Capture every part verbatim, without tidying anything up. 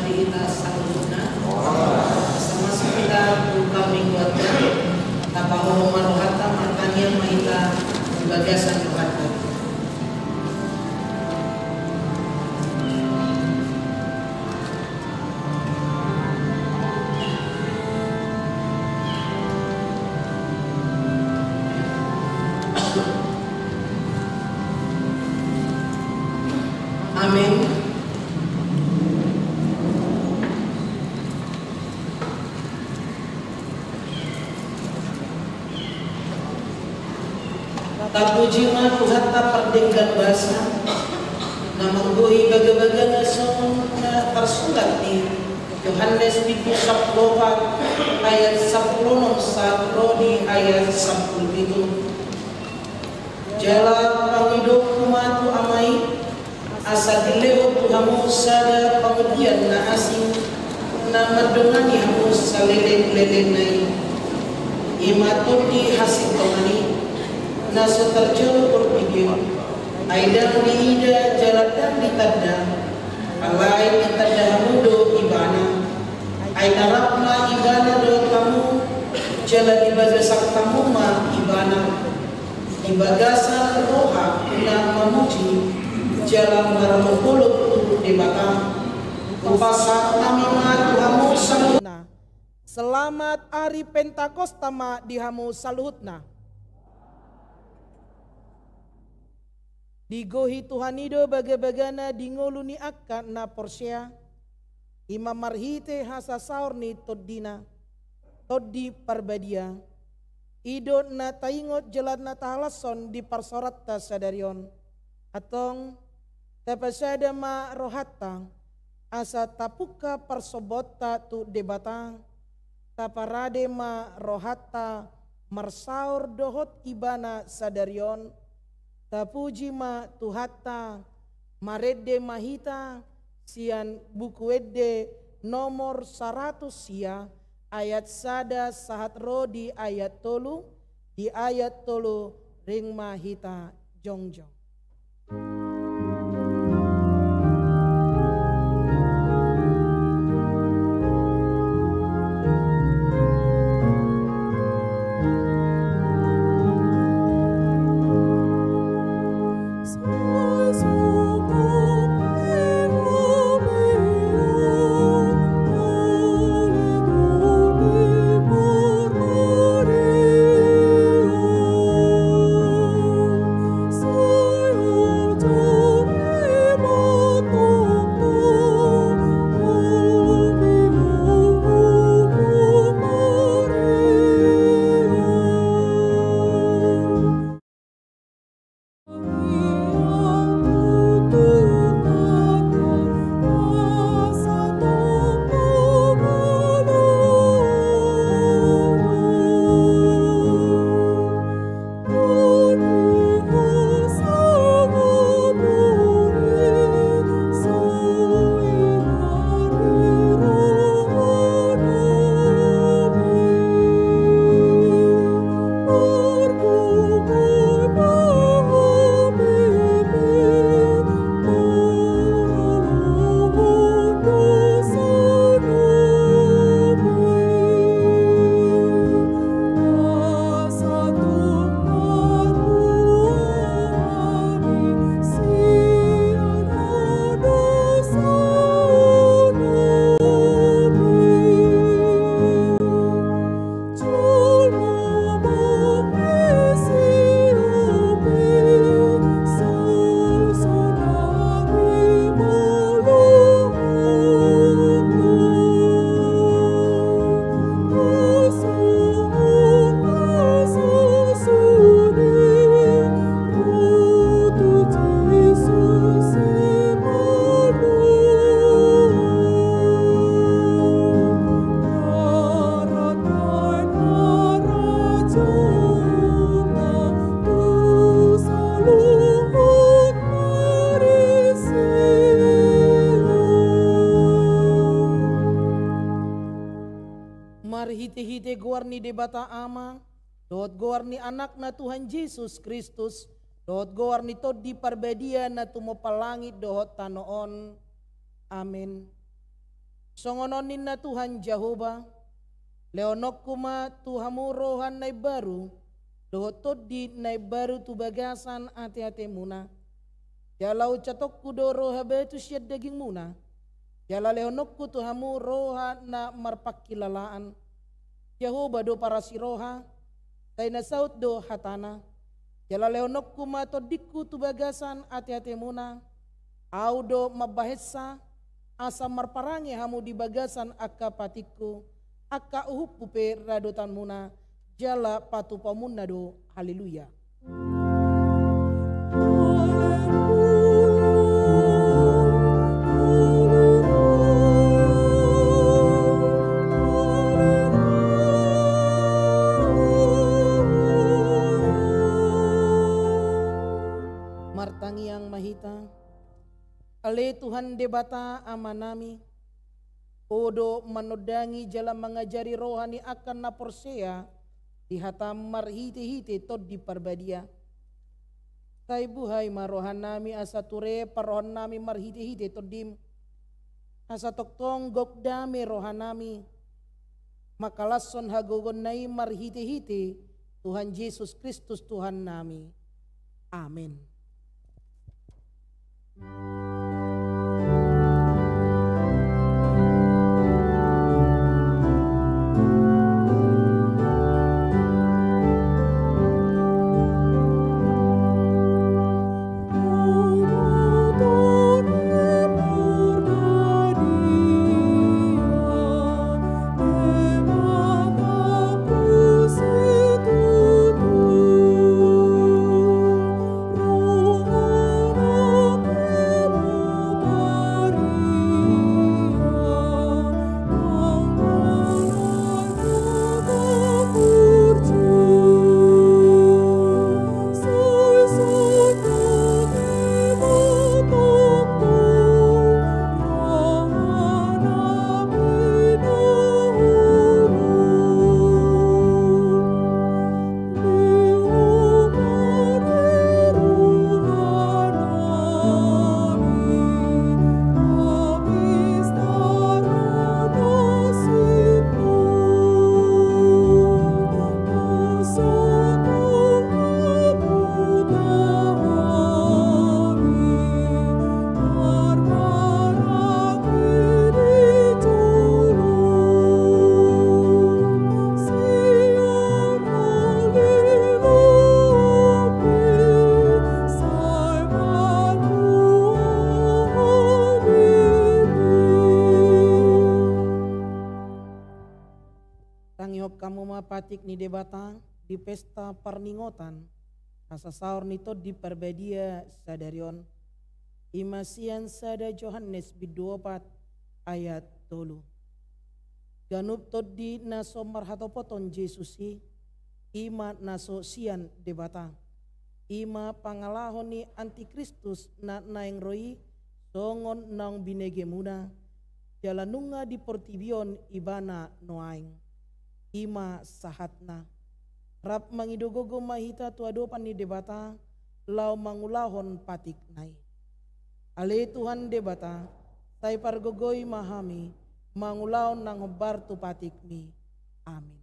Hita saluhutna. Asa masuk hita tu Minggu Advent, tapahohom ma rohanta, martangiang ma hita di bagasan rohanta. Amin. Tapuji ma Tuhanta pardenggan basa, na manggohi bagabagana songon na tarsurat di Johannes bindu sampulu opat ayat sampulu onom sahat ro di ayat sampulu pitu. Jala pangidoanku ma tu Ama i, asa dilehon tu hamu sada pangundian na asing, na mandongani hamu saleleng-lelengna i. I ma Tondi hasintongan i, na so tarjalo portibi on. Ai ndang diida jala ndang ditanda, alai ditanda hamu do Ibana. Ai tarap ma Ibana dohot hamu, jala di bagasan hamu ma Ibana. Di bagasan roha na mamuji jala marolopolop tu Debata. Hupasahat hami ma tu hamu saluhutna. Selamat ari Pentakosta ma di hamu saluhutna. Digohi Tuhan i do bagabagana di ngolu ni angka na porsea, i ma marhite hasasaor ni Tondina, Tondi Parbadia. I do na taingot jala na tahalashon di parsaoranta sadari on. Antong, tapasada ma rohanta, asa tapungka parsombaonta tu Debata, taparade ma rohanta marsaor dohot Ibana sadari on, tapuji ma Tuhanta, marende ma hita sian Buku Ende nomor saratus sia, ayat sada sahat ro di ayat tolu, di ayat tolu ring ma hita jongjong. Marhitehite goar ni Debata Ama, dohot goar ni Anakna Tuhan Jesus Kristus, dohot goar ni Tondi Parbadia na tumompa langit dohot tano on. Amen. Songon on ninna Tuhan Jahowa: Lehononku ma tu hamu roha na imbaru, dohot tondi na imbaru tu bagasan ateatemuna. Jala uncatonku do roha batu sian dagingmuna, jala lehononku tu hamu roha na marpangkilalaan. Jahowa do parasiroha, sai na saut do hatana. Jala lehononku ma tondingku tu bagasan ateatemuna. Ahu do mambahensa, asa marparange hamu di bagasan angka patikku, angka uhumhu pe radotanmuna, jala patupaonmuna do. Haleluya. Martangiang ma hita. Ale Tuhan Debata Amanami, Ho do manondangi jala mangajari roha ni angka na porsea di hataM marhitehite Tondi Parbadia. Sai buhai ma rohanami asa ture parrohaonnami marhitehite TondiM, asa tongtong gok dame rohanami, mangkalashon hagogoonNa i marhitehite Tuhan Jesus Kristus Tuhannami. Amen. Tangihon hamu ma patik ni Debata di pesta parningotan hasasaor ni Tondi Parbadia sadari on. I ma sian sada Johannes bindu opat ayat tolu. Ganup tondi na so marhatopoton Jesus i, i ma na so sian Debata. I ma pangalaho ni antikristus na naeng ro i songon naung binegemuna, jala nunga di portibi on ibana nuaeng. I ma sahatna. Rap mangido gogo ma hita tu adopan ni Debata, laho mangulahon patikna i. Ale Tuhan Debata, sai pargogoi ma hami, mangulahon nang hombar tu patikmi. Amin.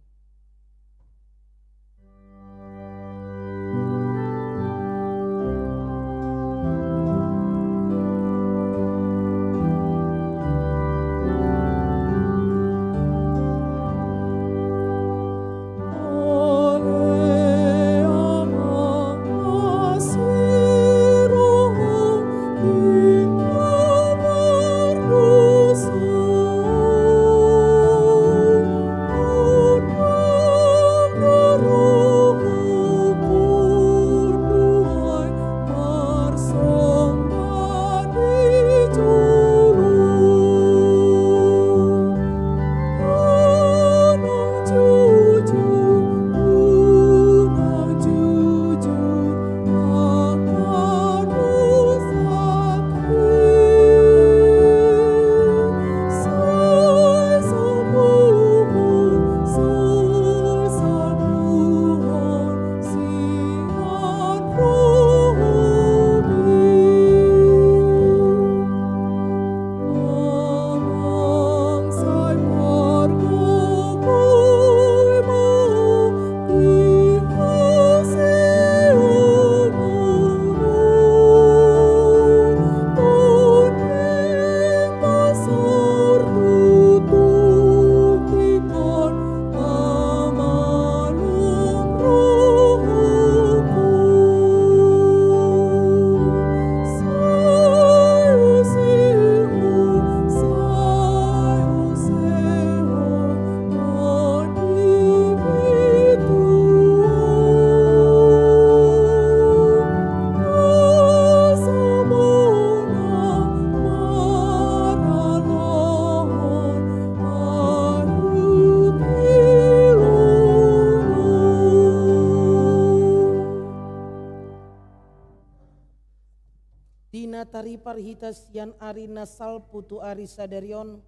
Parhitasian ari na salpu tu ari sadari on,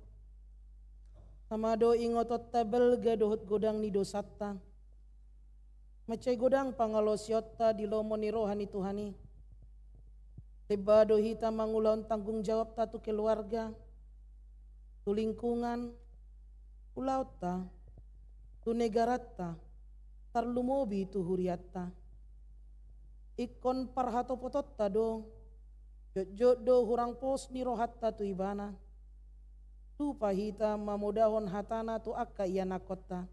sama do ingotonta balga dohot godang ni dosanta. Mansai godang pangalaosionta di lomo ni roha ni Tuhan i. Lemba do hita mangulahon tanggung jawabta tu keluarga, tu lingkungan, ulaonta, tu negaranta, tarlumobi tu hurianta. Ingkon parhatopotonta do, jotjot do hurang pos ni rohanta tu Ibana. Tupa hita mamodahon hatana tu angka ianakkonta.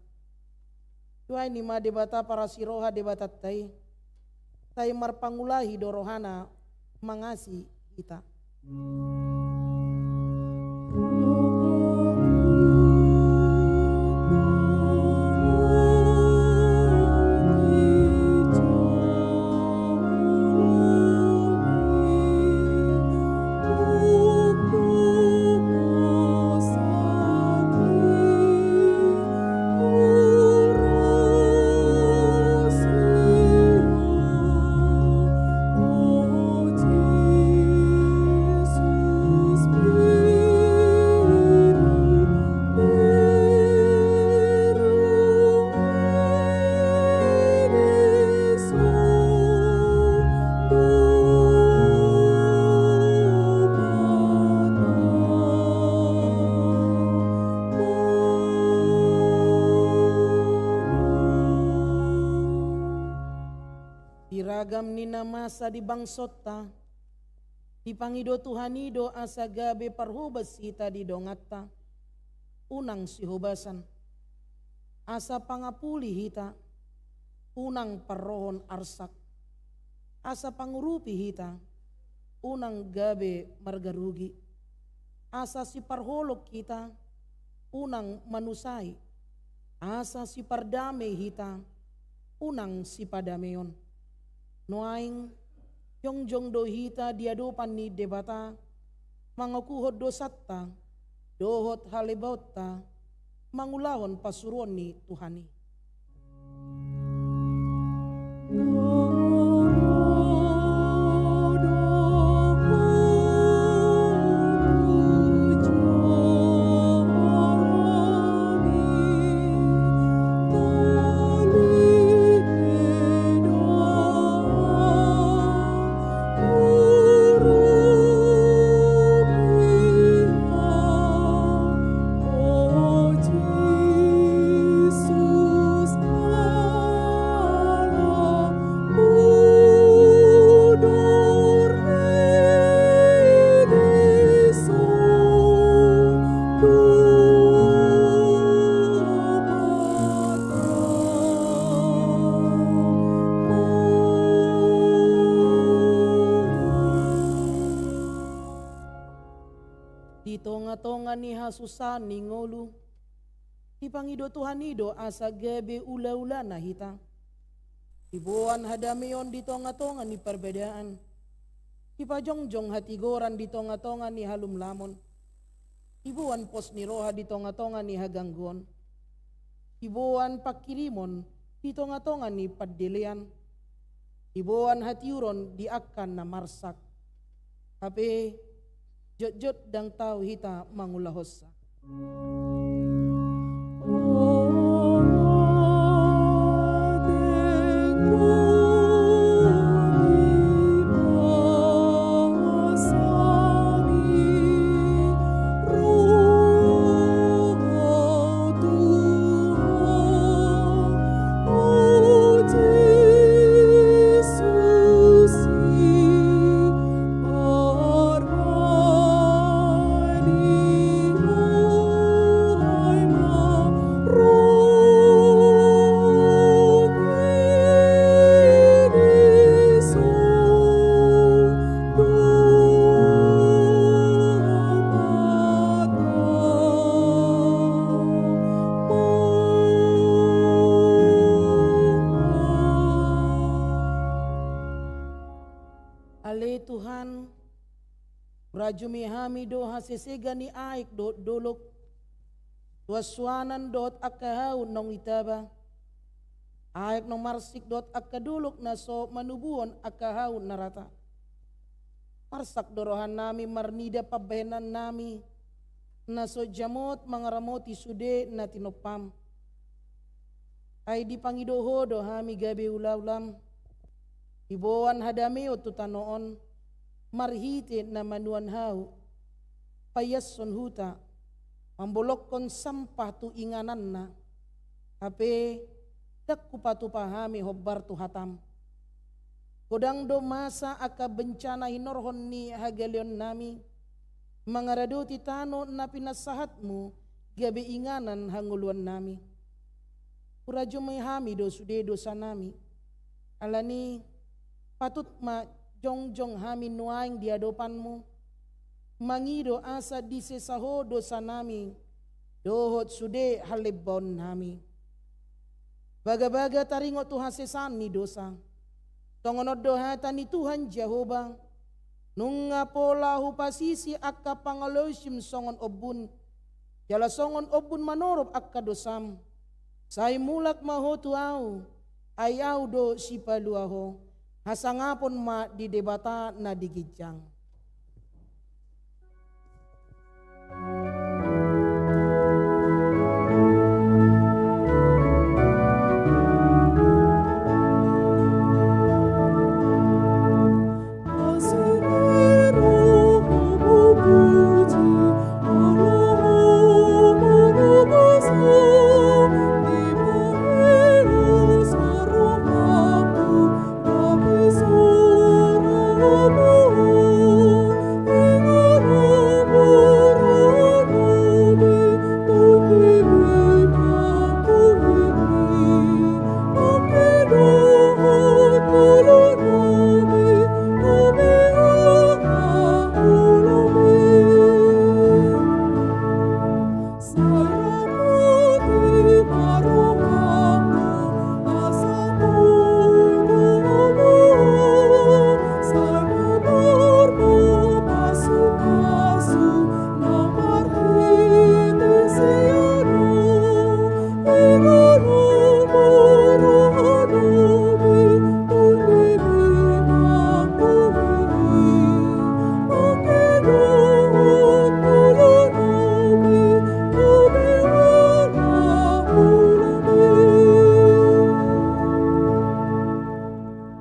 Tuai ni ma Debata parasiroha Debatanta i, sai marpangulahi do rohana mangasi hita. Di ragam ni na masa di bangsonta, dipangido Tuhan i do asa gabe parhobas hita di donganta, unang sihobasan. Asa pangapuli hita, unang parrohon arsak. Asa pangurupi hita, unang gabe marga rugi. Asa siparholong hita, unang manusai. Asa sipardame hita, unang sipadameon. Nuaeng, jongjong do hita di adopan ni Debata, mangakuhon dosanta dohot halembaonta, mangulahon pasuruon ni Tuhan i. Di tongatonga ni hasusaan ni ngolu, dipangido Tuhan i do asa gabe ulaulana hita. Diboan hadameon di tongatonga ni parbadaan. Dipajongjong hatigoran di tongatonga ni halumlamon. Diboan pos ni roha di tongatonga ni hagangguon. Diboan pangkirimon di tongatonga ni pandelean. Diboan hatiuron di angka na marsak. Hape jotjot ndang tau hita mangulahonsa. Ale Tuhan, hurajumi hami do hasesegan ni aek dohot dolok, suansuanan dohot angka hau naung ditaba, aek naung marsik dohot angka dolok na so manubuhon angka hau na rata. Marsak do rohanami marnida pambahenannami na so jamot mangaramoti sude na tinompaM. Ai dipangido Ho do hami gabe ulaulaM, diboan hadameon tu tano on, marhite na manuan hau, paiashon huta, mambolongkon sampah tu ingananna, hape ndang hupatupa hami hombar tu hataM. Godang do masa angka bencana hinorhon ni hagaleonnami, mangaradoti tano na pinasahatMu gabe inganan hangoluannami. Hurajumi hami do sude dosanami. Alani, patut ma jongjong hami nuaeng di adopanMu, mangido asa disesa Ho dosanami dohot sude halembaonnami. Bagabaga taringot tu hasesaan ni dosa. Songon on do hata ni Tuhan Jahowa: Nunga pola Hupasisi angka pangalaosiM songon ombun, jala songon ombun manorop angka dosam. Sai mulak ma ho tu Ahu, ai Ahu do Sipalua ho. Hasangapon ma di Debata na di ginjang.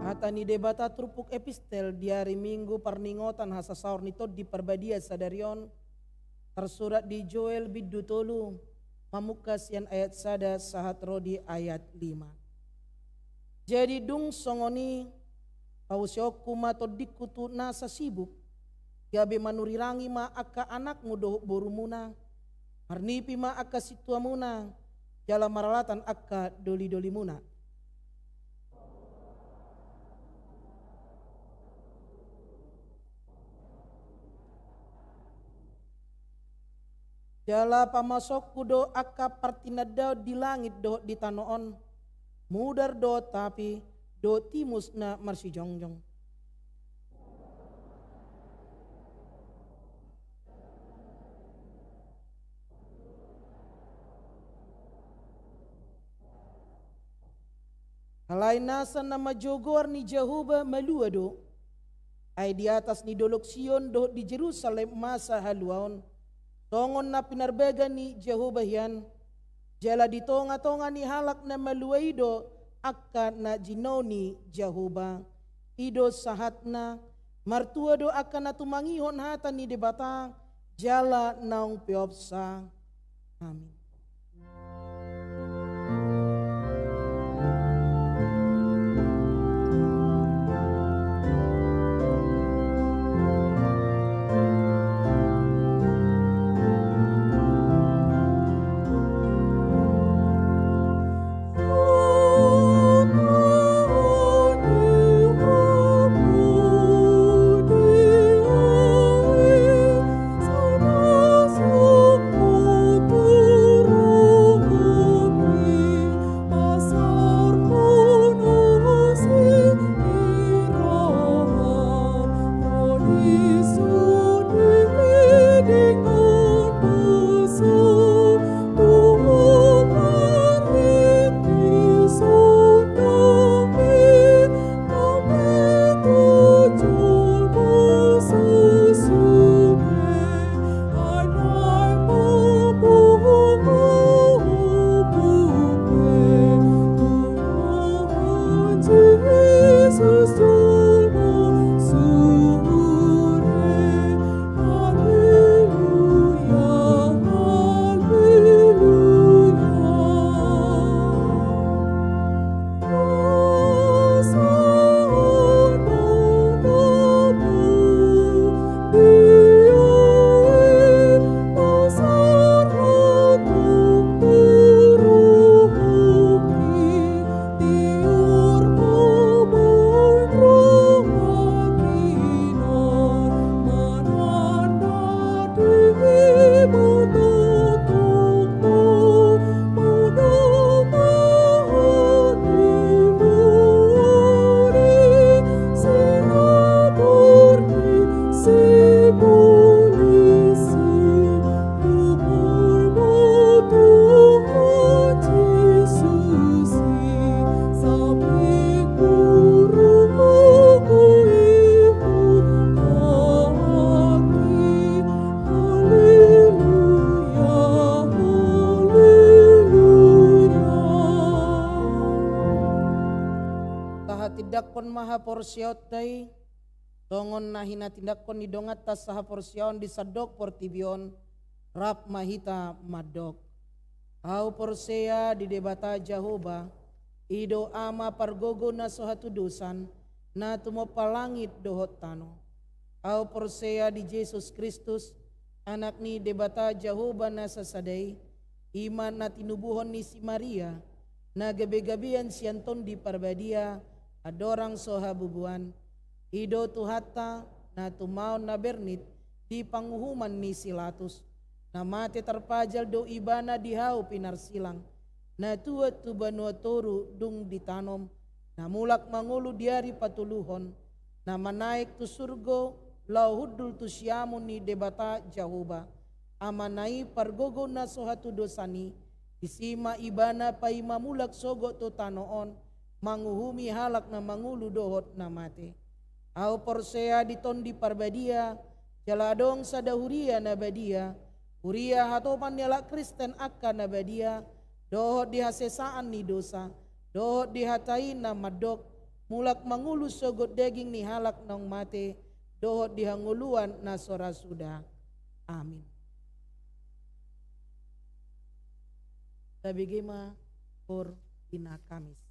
Hata ni Debata turpuk epistel di ari Minggu parningotan hasasaor ni Tondi Parbadia sadari on, tarsurat di Joel bindu tolu, mamungka sian ayat sada sahat ro di ayat lima. Jadi dung songon i, pausehonku ma tondingku tu nasa sibuk, gabe manurirangi ma angka anakmu dohot borumuna, marnipi ma angka sintuamuna, jala maralatan angka dolidolimuna. Jala pamasonku do angka partinandaon di langit dohot di tano on, mudar dohot api dohot timus na marsijongjong. Alai nasa na manjou goar ni Jahowa malua do. Ai di atas ni dolok Sion dohot di Jerusalem masa haluaon, songon na pinarbaga ni Jahowa hian. Jala di tongatonga ni halak na malua i do angka na jinalo ni Jahowa. I do sahatna, martua do angka na tumangihon hata ni Debata, jala naung peopsa. Amin. Kon ma haporseaonta i, songon na hinatindanghon ni donganta sahaporseaon di sandok portibi on, rap ma hita mandok. Ahu porsea di Debata Jahowa, i do Ama pargogo na so hatudosan, na tumompa langit dohot tano. Ahu porsea di Jesus Kristus, Anak ni Debata Jahowa na sasada i, i ma na tinubuhon ni si Maria, na gabe-gabean sian Tondi Parbadia, andorang so habubuan. I do Tuhanta, na tumaon na bernit di panguhuman ni si Latus, na mate tarpajal do Ibana di hau pinarsilang, na tuat tu banua toru dung ditanom, na mulak mangolu di ari patoluhon, na manaek tu surgo laho hundul tu siamun ni Debata Jahowa, Amana i pargogo na so hatudosan i, disi ma Ibana paima mulak sogot tu tano on, manguhumi halak na mangolu dohot na mate. Ahu porsea di Tondi Parbadia, jala adong sada huria na badia, huria hatopan ni halak Kristen angka na badia, dohot di hasesaan ni dosa, dohot di hata i na mandok, mulak mangolu sogot daging ni halak naung mate, dohot di hangoluan na so ra suda. Amin. Tabege ma hortina Kamis.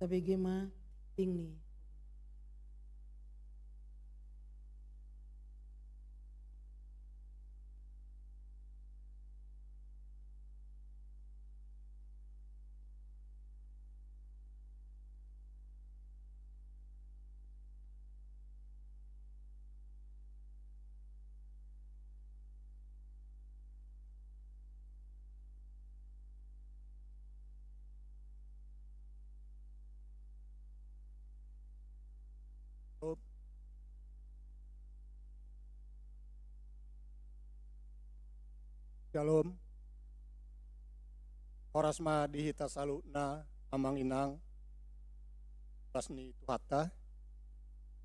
Tabege ma tingting ni. Shalom. Horas ma di hita saluhutna, amang inang, horas ni Tuhanta.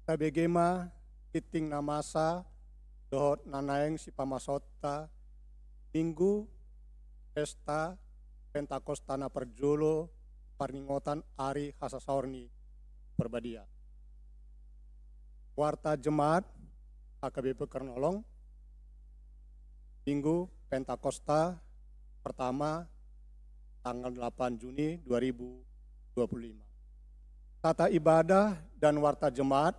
Tabege ma tingting na masa dohot na naeng sipamasaonta, Minggu Pesta Pentakosta na parjolo, parningotan ari hasasaor ni Parbadia. Warta Jemaat H K B P Kernolong, Minggu Pentakosta pertama, tanggal delapan Juni dua ribu dua puluh lima. Tata ibadah dan warta jemaat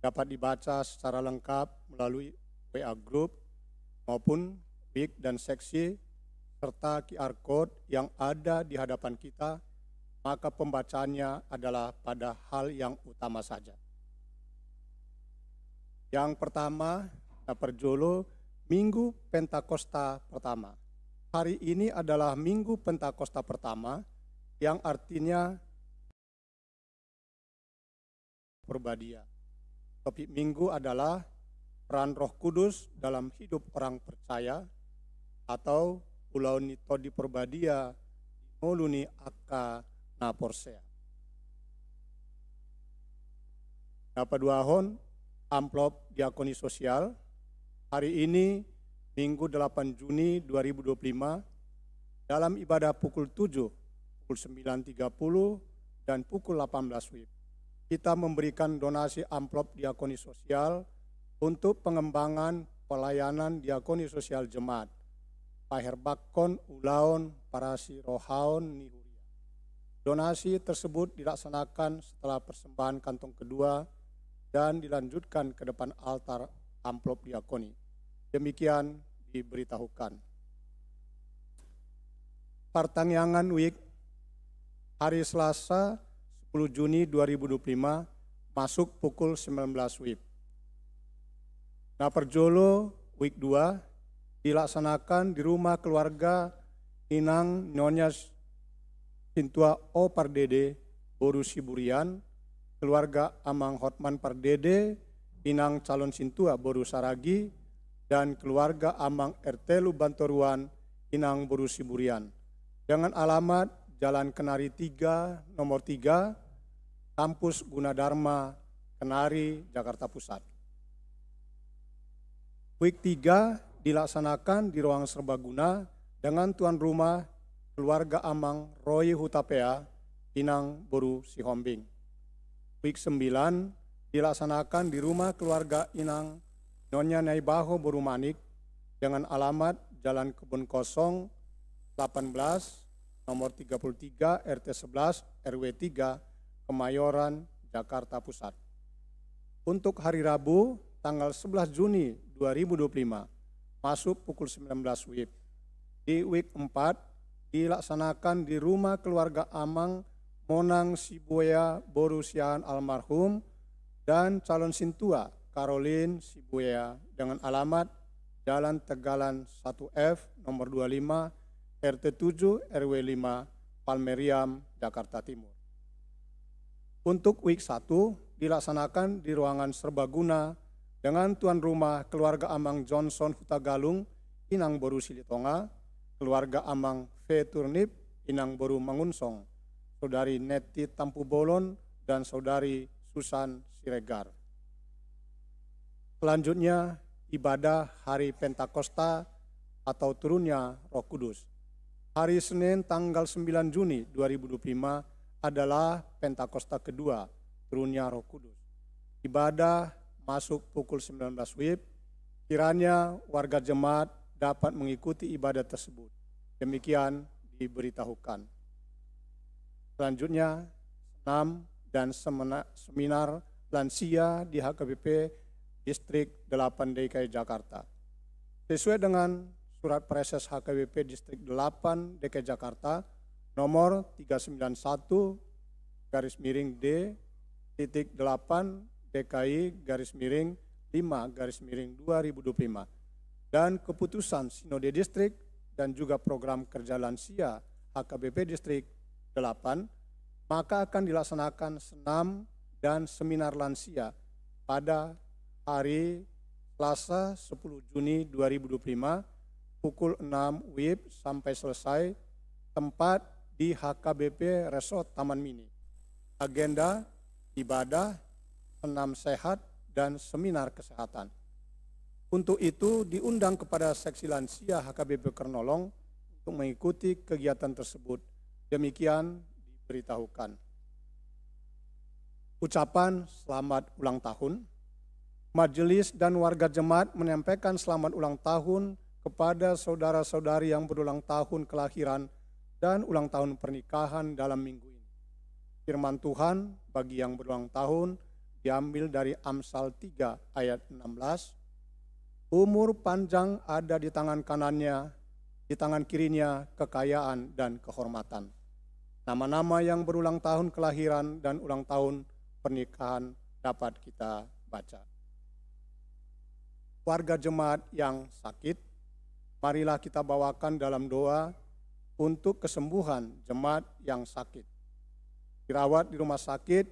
dapat dibaca secara lengkap melalui W A Group maupun week dan seksi, serta Q R code yang ada di hadapan kita, maka pembacaannya adalah pada hal yang utama saja. Yang pertama, na parjolo, Minggu Pentakosta pertama. Hari ini adalah Minggu Pentakosta pertama, yang artinya Parbadia. Topik Minggu adalah peran Roh Kudus dalam hidup orang percaya, atau ulaon ni Tondi Parbadia di ngolu ni angka na porsea. Na paduahon, amplop diakoni sosial. Hari ini, Minggu delapan Juni dua ribu dua puluh lima, dalam ibadah pukul tujuh, pukul sembilan tiga puluh, dan pukul delapan belas W I B, kita memberikan donasi amplop diakoni sosial untuk pengembangan pelayanan diakoni sosial jemaat, paherbakkon ulaon parasirohaon ni huria. Donasi tersebut dilaksanakan setelah persembahan kantong kedua dan dilanjutkan ke depan altar amplop diakoni. Demikian diberitahukan. Partangiangan W I B, hari Selasa, sepuluh Juni dua ribu dua puluh lima, masuk pukul sembilan belas W I B. Na parjolo, W I B dua, dilaksanakan di rumah keluarga Inang Nyonya Sintua O Pardede, boru Siburian, keluarga Amang Hotman Pardede, Inang Calon Sintua, boru Saragi, dan keluarga Amang R T Lubantoruan, Inang, boru Siburian, dengan alamat Jalan Kenari tiga, nomor tiga, Kampus Gunadarma, Kenari, Jakarta Pusat. W I B tiga dilaksanakan di Ruang Serbaguna dengan tuan rumah keluarga Amang Roy Hutapea, Inang, boru Sihombing. W I B sembilan dilaksanakan di rumah keluarga Inang Nyonya Naibaho, boru Manik, dengan alamat Jalan Kebun Kosong delapan belas, nomor tiga puluh tiga, R T sebelas, R W tiga, Kemayoran, Jakarta Pusat. Untuk hari Rabu, tanggal sebelas Juni dua ribu dua puluh lima, masuk pukul sembilan belas W I B. Di W I B empat dilaksanakan di rumah keluarga Amang Monang Sibuea, boru siahaan almarhum, dan calon sintua Caroline Sibuea dengan alamat Jalan Tegalan satu F nomor dua lima, R T tujuh, R W lima, Palmeriam, Jakarta Timur. Untuk week satu dilaksanakan di ruangan serbaguna dengan tuan rumah keluarga Amang Johnson Hutagalung, Inang Boru Silitonga, keluarga Amang V Turnip, Inang Boru Mangunsong, Saudari Netti Tampubolon, dan Saudari Susan Siregar. Selanjutnya, ibadah hari Pentakosta atau turunnya Roh Kudus. Hari Senin tanggal sembilan Juni dua ribu dua puluh lima adalah Pentakosta kedua, turunnya Roh Kudus. Ibadah masuk pukul sembilan belas W I B. Kiranya warga jemaat dapat mengikuti ibadah tersebut. Demikian diberitahukan. Selanjutnya, senam dan semena-, seminar lansia di H K B P Distrik delapan D K I Jakarta. Sesuai dengan surat praeses H K B P Distrik delapan D K I Jakarta nomor tiga sembilan satu garis miring D titik delapan D K I garis miring lima garis miring dua ribu dua puluh lima, dan keputusan Sinode Distrik dan juga program kerja lansia H K B P Distrik delapan, maka akan dilaksanakan senam dan seminar lansia pada hari Selasa, sepuluh Juni dua ribu dua puluh lima, pukul enam W I B sampai selesai, tempat di H K B P Resort Taman Mini. Agenda ibadah, senam sehat, dan seminar kesehatan. Untuk itu, diundang kepada seksi lansia H K B P Kernolong untuk mengikuti kegiatan tersebut. Demikian diberitahukan. Ucapan selamat ulang tahun. Majelis dan warga jemaat menyampaikan selamat ulang tahun kepada saudara-saudari yang berulang tahun kelahiran dan ulang tahun pernikahan dalam minggu ini. Firman Tuhan bagi yang berulang tahun diambil dari Amsal tiga ayat enam belas. Umur panjang ada di tangan kanannya, di tangan kirinya kekayaan dan kehormatan. Nama-nama yang berulang tahun kelahiran dan ulang tahun pernikahan dapat kita baca. Warga jemaat yang sakit, marilah kita bawakan dalam doa untuk kesembuhan jemaat yang sakit. Dirawat di rumah sakit,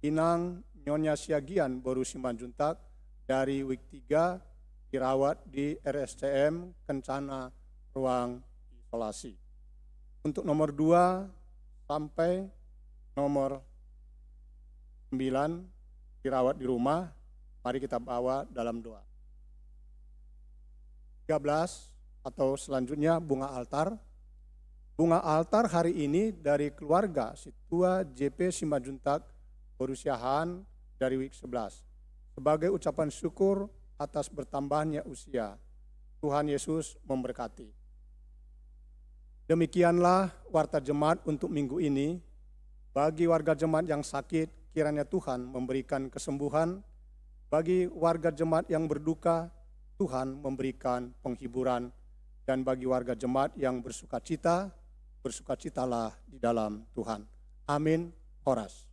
Inang Nyonya Siagian Boru Simanjuntak dari Wik tiga, dirawat di R S C M Kencana, ruang isolasi. Untuk nomor dua sampai nomor sembilan dirawat di rumah, mari kita bawa dalam doa. Tiga belas atau selanjutnya bunga altar. Bunga altar hari ini dari keluarga Situa J P Simanjuntak Boru Siahaan dari Wik sebelas, sebagai ucapan syukur atas bertambahnya usia. Tuhan Yesus memberkati. Demikianlah warta jemaat untuk minggu ini. Bagi warga jemaat yang sakit, kiranya Tuhan memberikan kesembuhan. Bagi warga jemaat yang berduka, Tuhan memberikan penghiburan. Dan bagi warga jemaat yang bersukacita, bersukacitalah di dalam Tuhan. Amin. Horas.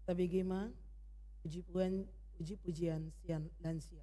Tabege ma puji-pujian, puji-pujian sian lansia.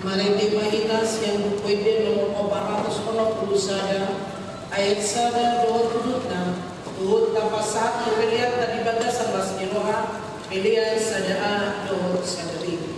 Marende ma hita sian Buku Ende nomor opat ratus onom pulu sada, ayat sada dohot udutna, tu hita pasahat pelean ta di bagasan las ni roha, pelean sada A dohot sada B.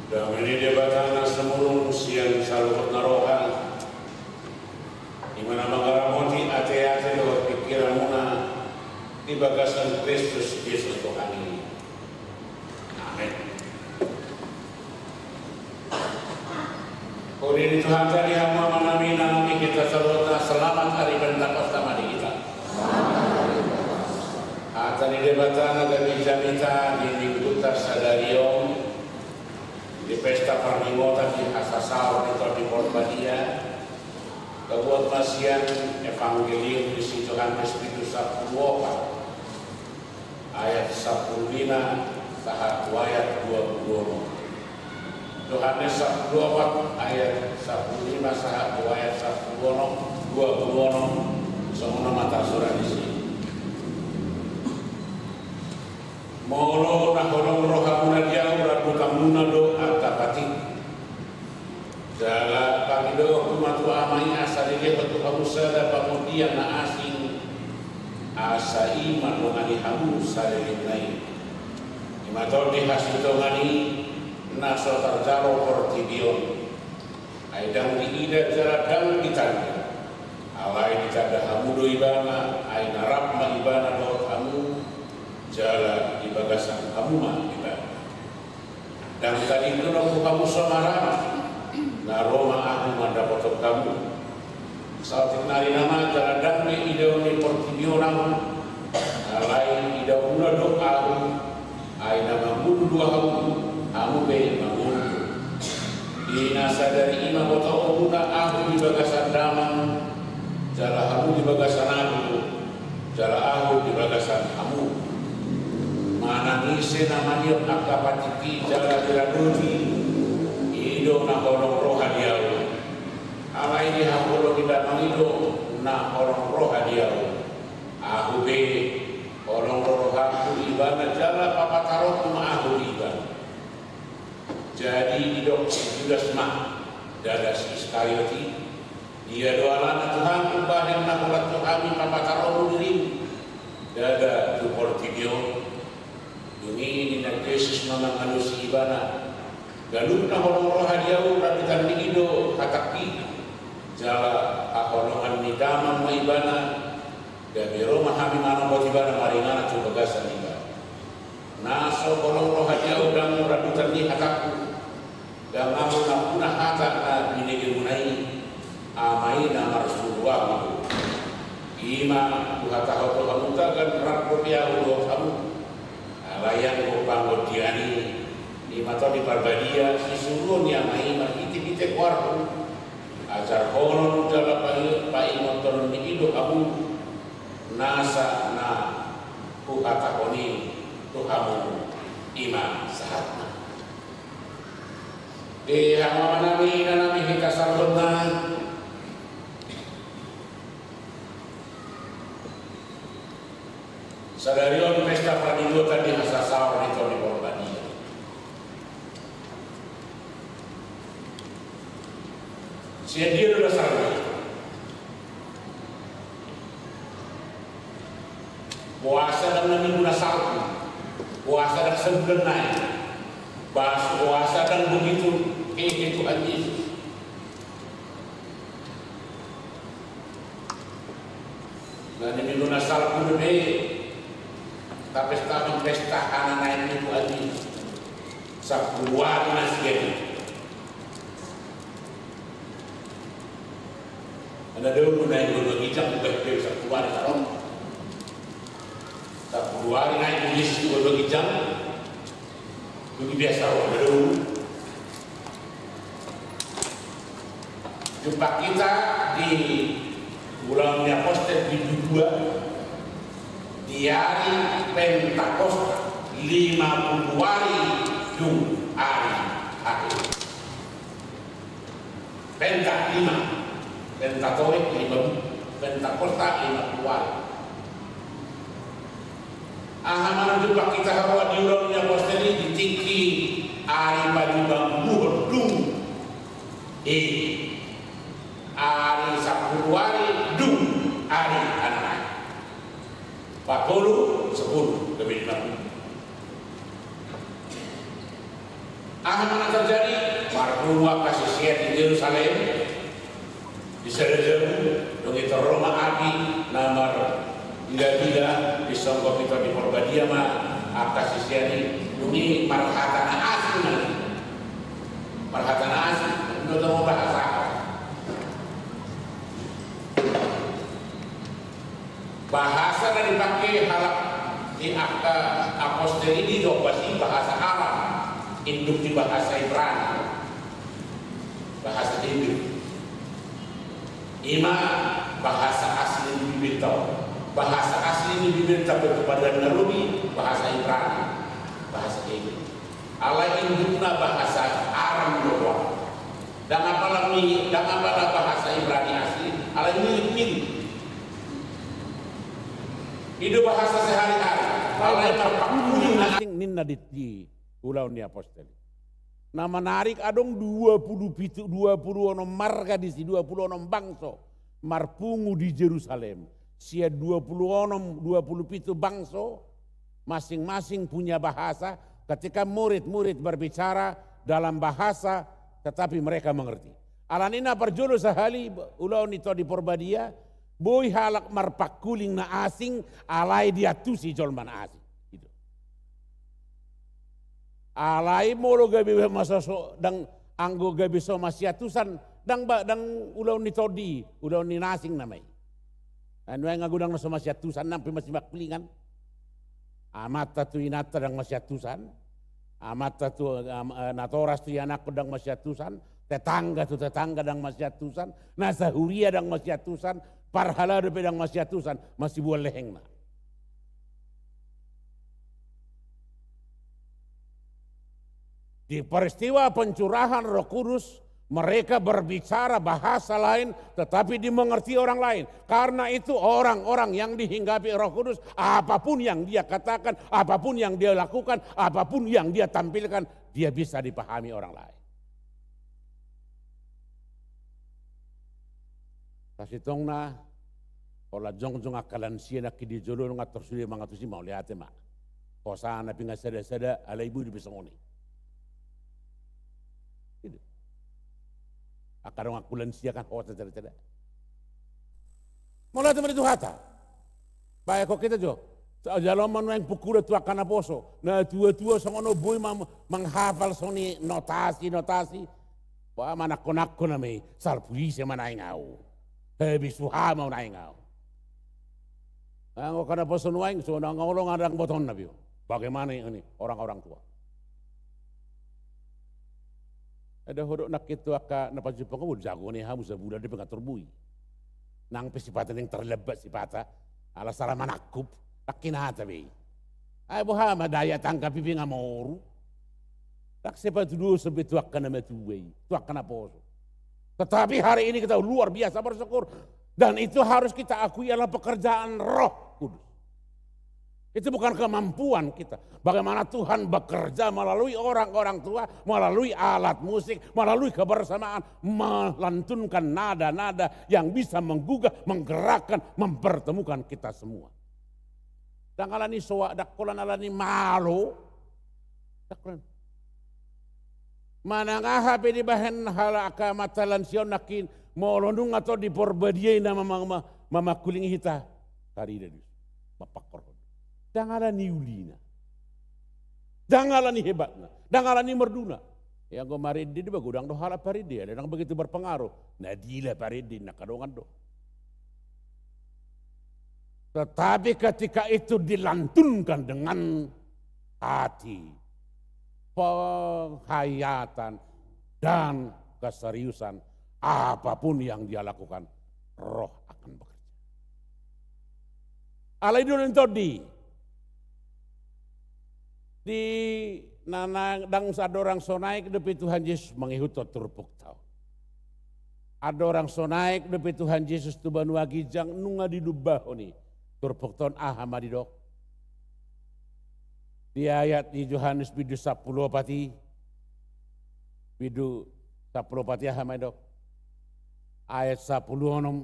Dame ni Debata na sumurung sian saluhut na roha, i ma na mangaramoti ateate dohot pingkiranmuna di bagasan Kristus Jesus Tuhan i. Amen. Uli ni Tuhanta di hamu amanami, inanami, hita saluhutna, selamat ari Pentakosta ma di hita. Hata ni Debata na gabe jamita di mingguta sadari on, di pesta parningotan di hasasaor ni Tondi Porbadia, tabuat ma sian Evangelium di si Johannes pitu sampulu opat, ayat sampulu lima sahat tu ayat dua pulu onom. Johannes sampulu opat ayat sampulu lima sahat tu ayat sampulu onom, dua pulu onom, songon on ma tarsurat disi. Molo na holong rohamuna di ahu, radutanmuna do angka patik. Jala pangidoonku ma tu Ama i asa dilehon tu hamu sada Pangondian na asing, asa i mandongani hamu saleleng ni i. I ma Tondi hasintongan i na so tarjalo portibi on. Ai ndang diida jala ndang ditanda. Alai ditanda hamu do Ibana, ai na rap ma Ibana dohot hamu, jala di bagasan hamu ma Ibana. Ndang tadingkon ahu hamu so marama, na ro ma ahu mandapothon hamu. Saotik nari nama jala ndang be idaon ni portibi on ahu, alai idaonmuna do ahu, ai na mangolu do ahu, hamu pe mangolu. Di na sadari i ma botoonmuna ahu di bagasan damang, jala hamu di bagasan ahu, jala ahu di bagasan hamu. Manang ise na maniop angka patik i jala diradoti, i do na holong roha di ahu. Alai dihaholongi damang i do na holong roha di ahu. Ahu pe holong do rohangku di ibana jala papataronku ma ahu di ibana. Jadi didok si Judas ma, ndada si Iskariot i, dia do alana Tuhan, umbahen na holan tu hami papataronmu dirim, ndada tu portibi on. Dung i ninna Jesus ma mangalusi ibana, ganup na holong roha di ahu radutan ni i do hatangki, jala haholongan ni damang ma ibana, gabe ro ma hami manopot ibana maringanan tu bagasan ibana. Na so holong roha di ahu ndang radutan ni hatangku, ndang ahu nampuna hata na binegemuna i, Ama i na marsuru ahu do. I ma huhatahon tu hamu tagan rap dope ahu dohot hamu. Alai anggo pangondian i, i ma Tondi Parbadia, sisuruon ni Ama i marhitehite goarhu, ajarhonon jala pai-, paingothon ni i do hamu nasa na huhatahon i tu hamu, i ma sahatna. Di hamu amanami, inanami, hita saluhutna. Sadari on pesta parningotan di hasasaor ni Tondi Porbadia. Sian dia do dasarna? Boasa ndang na minggu na salpu? Boasa ndang sabulan nai? Bas-, boasa ndang begitu hehe Tuhan Jesus? Na di minggu na salpu do be tapestahon pesta hananaek ni Tuhan Jesus. Sampulu ari na sian i. Ana do na i dua ginjang, bukan dia sampulu ari salpu. Sampulu ari na i dua ginjang. Jadi biasa orang baru. Jumpa kita di Ulaon ni Apostel di dua, di ari Pentakosta, lima pulu ari dung ari akhir. Penta lima, Pentakosta lima, Pentakosta lima pulu ari. Aha manunjukkan kita bahwa di Ulaon ni Apostel i di tingki ari palimambuhon dung i, ari sampulu ari dung ari hananaek. Patolu, sepuluh, lebih lima puluh. Aha ma na terjadi Angka sisean di Jerusalem, di sada jabu, dung i torro ma api na marpilapila, disongkop i Tondi Porbadia ma angka sisean i, dung i marhata na asing ma i. Marhata na asing, ndang tong bahasa. Bahasa na dipake halak ni angka apostel i di tombas i bahasa Aram, induk ni bahasa Ibrani. Bahasa Heber. I ma bahasa asli ni Bibelta. Bahasa asli ni Bibelta pe tu padan na robi bahasa Ibrani. Bahasa Heber. Alai indukna bahasa Aram do roha. Ndang apala mi, ndang apala bahasa Ibrani asli, alai mirip-mirip. I do bahasa sehari-hari. Alai marpangkuli na asing ninna di, di ulaon ni apostel. Na menarik, adong dua pulu pitu, dua pulu onom marga disi, dua pulu onom bangso marpungu di Jerusalem. Sian dua pulu onom, dua pulu pitu bangso, masing-masing punya bahasa. Ketika murid-murid berbicara dalam bahasa, tetapi mereka mengerti. Alani na parjolo sahali ulaon ni Tondi Porbadia, boi halak marpangkuling na asing, alai diantusi jolma na asing. Gitu. Alai molo gabe masa so, ndang, anggo gabe so masiantusan, ndang ba, ndang ulaon ni tondi, ulaon ni na asing nama i. Ai nuaeng anggo ndang na so masiantusan, nang pe masimangkulingan. Amanta tu inanta ndang masiantusan. Amanta tu, am-, eh, natoras tu ianakhon ndang masiantusan. Tetangga tu tetangga ndang masiantusan. Na sahuria ndang masiantusan. Parhalado pe ndang masiantusan. Masibuan lehengna. Di peristiwa pencurahan Roh Kudus, mereka berbicara bahasa lain, tetapi dimengerti orang lain. Karena itu, orang-orang yang dihinggapi Roh Kudus, apapun yang dia katakan, apapun yang dia lakukan, apapun yang dia tampilkan, dia bisa dipahami orang lain. Sasintongna, holan jongjong angka lansia nangkin di jolo, nunga tor sude mangantusi, mauliate ma. Hosa na pingasada-sada, alai boi dope songon i. Gitu. Angka donganku lansia kan hosa sada-sada. Mauliate ma di Tuhanta. Baen hon hita jo. Jalo ma nuaeng pungkuna tu angka naposo. Na tua-tua songon on boi ma-, manghafal songon i notasi, notasi. Ba, manangko-nangko nama i, salpu ise ma naeng au. Habisuha ma au naeng au. Anggo angka naposo nuaeng, so na ngolong adang botonna be. Bagaimana ini orang-orang tua? Ada hodok nangkin tu angka na pajumpang, "Oh, jago ni hamu, sabulan dope nga tor boi." Nang pe sipata naeng terlambat sipata, ala sala manangkup, nangkin hata be. Ai boha ma daya, tanggapi pe nga moru. Ndang sai patuduhon be tu angka na matua i, tu angka naposo. Tetapi hari ini kita luar biasa bersyukur. Dan itu harus kita akui adalah pekerjaan Roh Kudus. Itu bukan kemampuan kita. Bagaimana Tuhan bekerja melalui orang-orang tua, melalui alat musik, melalui kebersamaan, melantunkan nada-nada yang bisa menggugah, menggerakkan, mempertemukan kita semua. Ndang alani soak, ndang holan alani malo. Ndang holan. Manang aha pe dibahen halak angka amanta lansia on nangkin, molo nunga Tondi Porbadia i na ma-, ma-, ma-, mamangkulingi hita, tarida dos. Mapangkorhon. Ndang alani ulina. Ndang alani hebatna. Ndang alani merduna. Ia anggo marende do ba godang do halak parende, alai ndang begitu berpengaruh. Na dila parende, na angka dongan do. Tetapi ketika itu dilantunkan dengan hati, penghayatan, dan keseriusan, apapun yang dia lakukan, Roh akan bekerja. Alai do ninna Tondi. Di na, na, ndang sa-, ndang so naek dope Tuhan Jesus mangihuthon turpukta on. Ndang so naek dope Tuhan Jesus tu banua ginjang, nunga dilumbahon i. Turpukta on aha ma didok? Di ayat di Johannes bindu sampulu opat i. Bindu sampulu opat i aha ma didok? Ayat sampulu onom.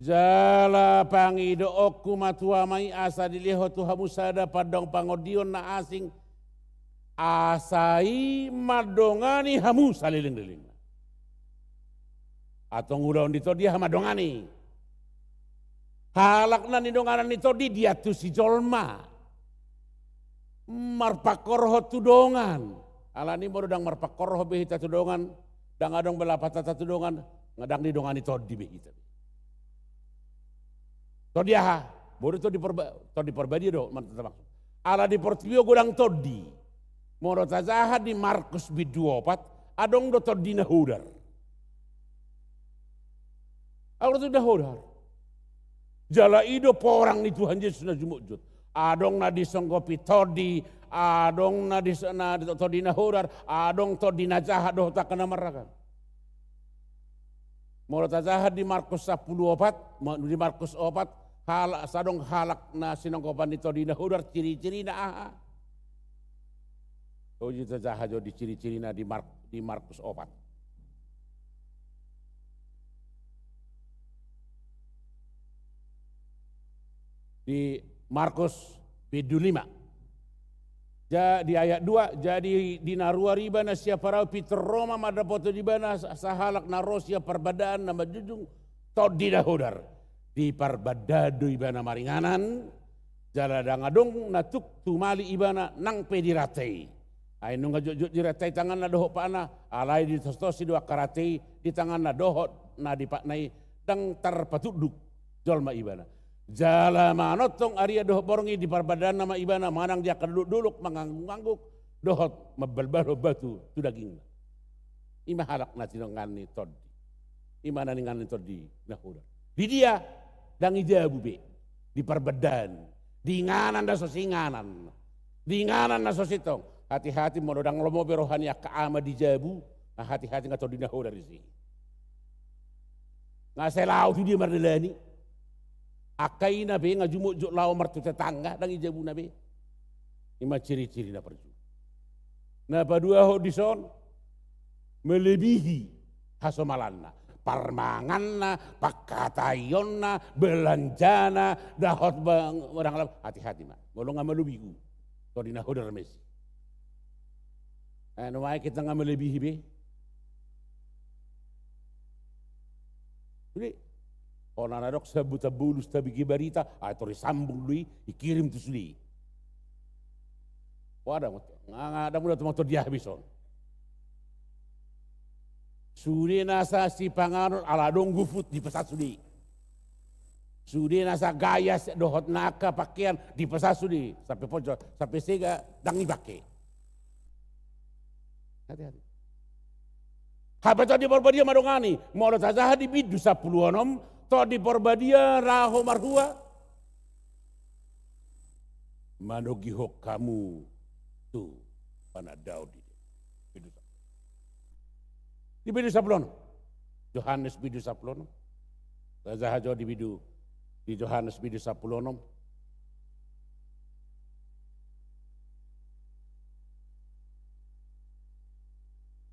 Jala pangidoonku ma tu Ama i asa dilehon tu hamu sada pandongpangondion na asing, asa i mandongani hamu saleleng-lelengna. Antong ulaon ni tondi aha? Mandongani. Halak na nidonganan ni tondi diantusi jolma. Marpangkorhon tu dongan. Alani molo ndang marpangkorhon be hita tu dongan, ndang adong be lapatanta tu dongan, ndang didongani tondi be hita. Tondi aha? Molo tondi Parba-, Tondi Parbadia do, man-, tamaksud. Ala di portibi on godang tondi. Molo tajaha di Markus bindu opat, adong do tondi na hodar. Adong do tondi na hodar. Jala i do porang ni Tuhan Jesus na jumotjot. Adong na disonggopi tondi, adong na dis-, na di-, tondi na hodar, adong tondi na jahat dohot angka na marragam. Molo tajaha di Markus sampulu opat, ma-, di Markus opat, hala-, sadong halak na sinonggopan ni tondi na hodar, ciri-cirina aha? Olo tajaha jo di ciri-cirina di Mar-, di Markus opat. Di Markus bindu lima. Ja-, di ayat dua, jadi di na ruar ibana sian parau, pintor ro ma mandapothon ibana sa-, sahalak na ro sian parbandaan na manjunjung tondi na hodar. Di parbandaan do ibana maringanan, jala ndang adong na tuk tumali ibana nang pe di rante i. Ai nunga jotjot di rante i tanganna dohot patna, alai ditostos i do angka rante i di tanganna dohot na di patna i, ndang tarpatunduk jolma ibana. Jala manongtong arian dohot borngin, di parbandaanna ma ibana manang di angka dolok-dolok mangangguk-angguk dohot mambalbalhon batu tu dagingna. I ma halak na tinongan ni tondi. I ma na ningan ni tondi na hodar. Di dia? Ndang i jabu be. Di parbandaan. Di inganan na so siinganan. Di inganan na so sintong. Hati-hati molo ndang lomo be roha ni angka ama di jabu, hati-hati nga tondi na hodar disi. Nga sai laho tu dia mardalani. Angka ina pe nga jumotjot laho martua tetangga, ndang i jabuna be. I ma ciri-ciri na parjolo. Na paduahon dison, melebihi hasomalanna. Parmanganna, pangkataionna, belanjana, dohot bang-, barang lam-, hati-hati ma. Molo nga melebihi, tondi na hodar ma disi. Eh, nuaeng hita nga melebihi be. Sude. Hona na dok sambutan bolus tabege barita, ai tor disambung do i, dikirim tu sude. Wah, ndang, nga, nga, ndang mula tu motor dia habis on. Sude nasa sipanganon ala adong GoFood dipesan sude. Sude nasa gaya dohot na angka pakean dipesan sude. Sampe ponco, sampe sega ndang dipake. Hati-hati. Hape Tondi Parbadia mandongani, molo tajaha di bindu sampulu onom, Tondi Parbadia laho marhua manogihon hamu tu panandaon di dia. Bindu sa-, di bindu sampulu onom. Johannes bindu sampulu onom. Tajaha jo di bindu, di Johannes bindu sampulu onom.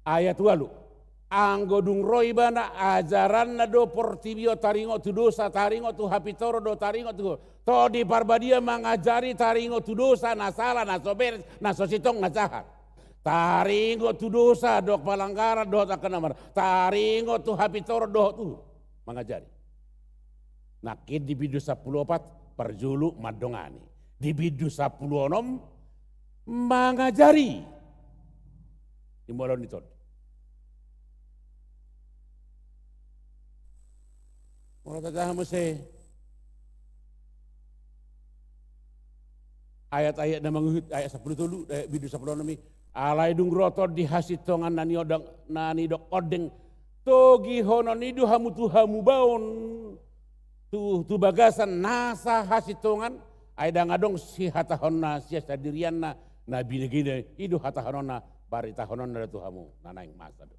Ayat ualu. Anggo dung ro ibana, ajaranna do portibi on taringot tu dosa, taringot tu hapintoron do, taringot tu, Tondi Parbadia mangajari taringot tu dosa, na sala, na so beres, na so sintong, na jahat. Taringot tu dosa dohot palanggaran dohot angka na mar-, taringot tu hapintoron dohot uhum. Mangajari. Nangkin di bindu sampulu opat, parjolo mandongani. Di bindu sampulu onom, mangajari. Di molo ni Tondi. Molo tajaha muse ayat-ayat na mangihut, ayat sampulu tolu, ayat bindu sampulu onom i. Alai dung ro Tondi hasintongan na niodang, na nidok ondeng, togihonon i do hamu tu hamubaon, tu, tu bagasan nasa hasintongan, ai ndang adong sihatahonna sian sandirianna, na binegena i do hatahononna, baritahononna do tu hamu, na naeng masa do.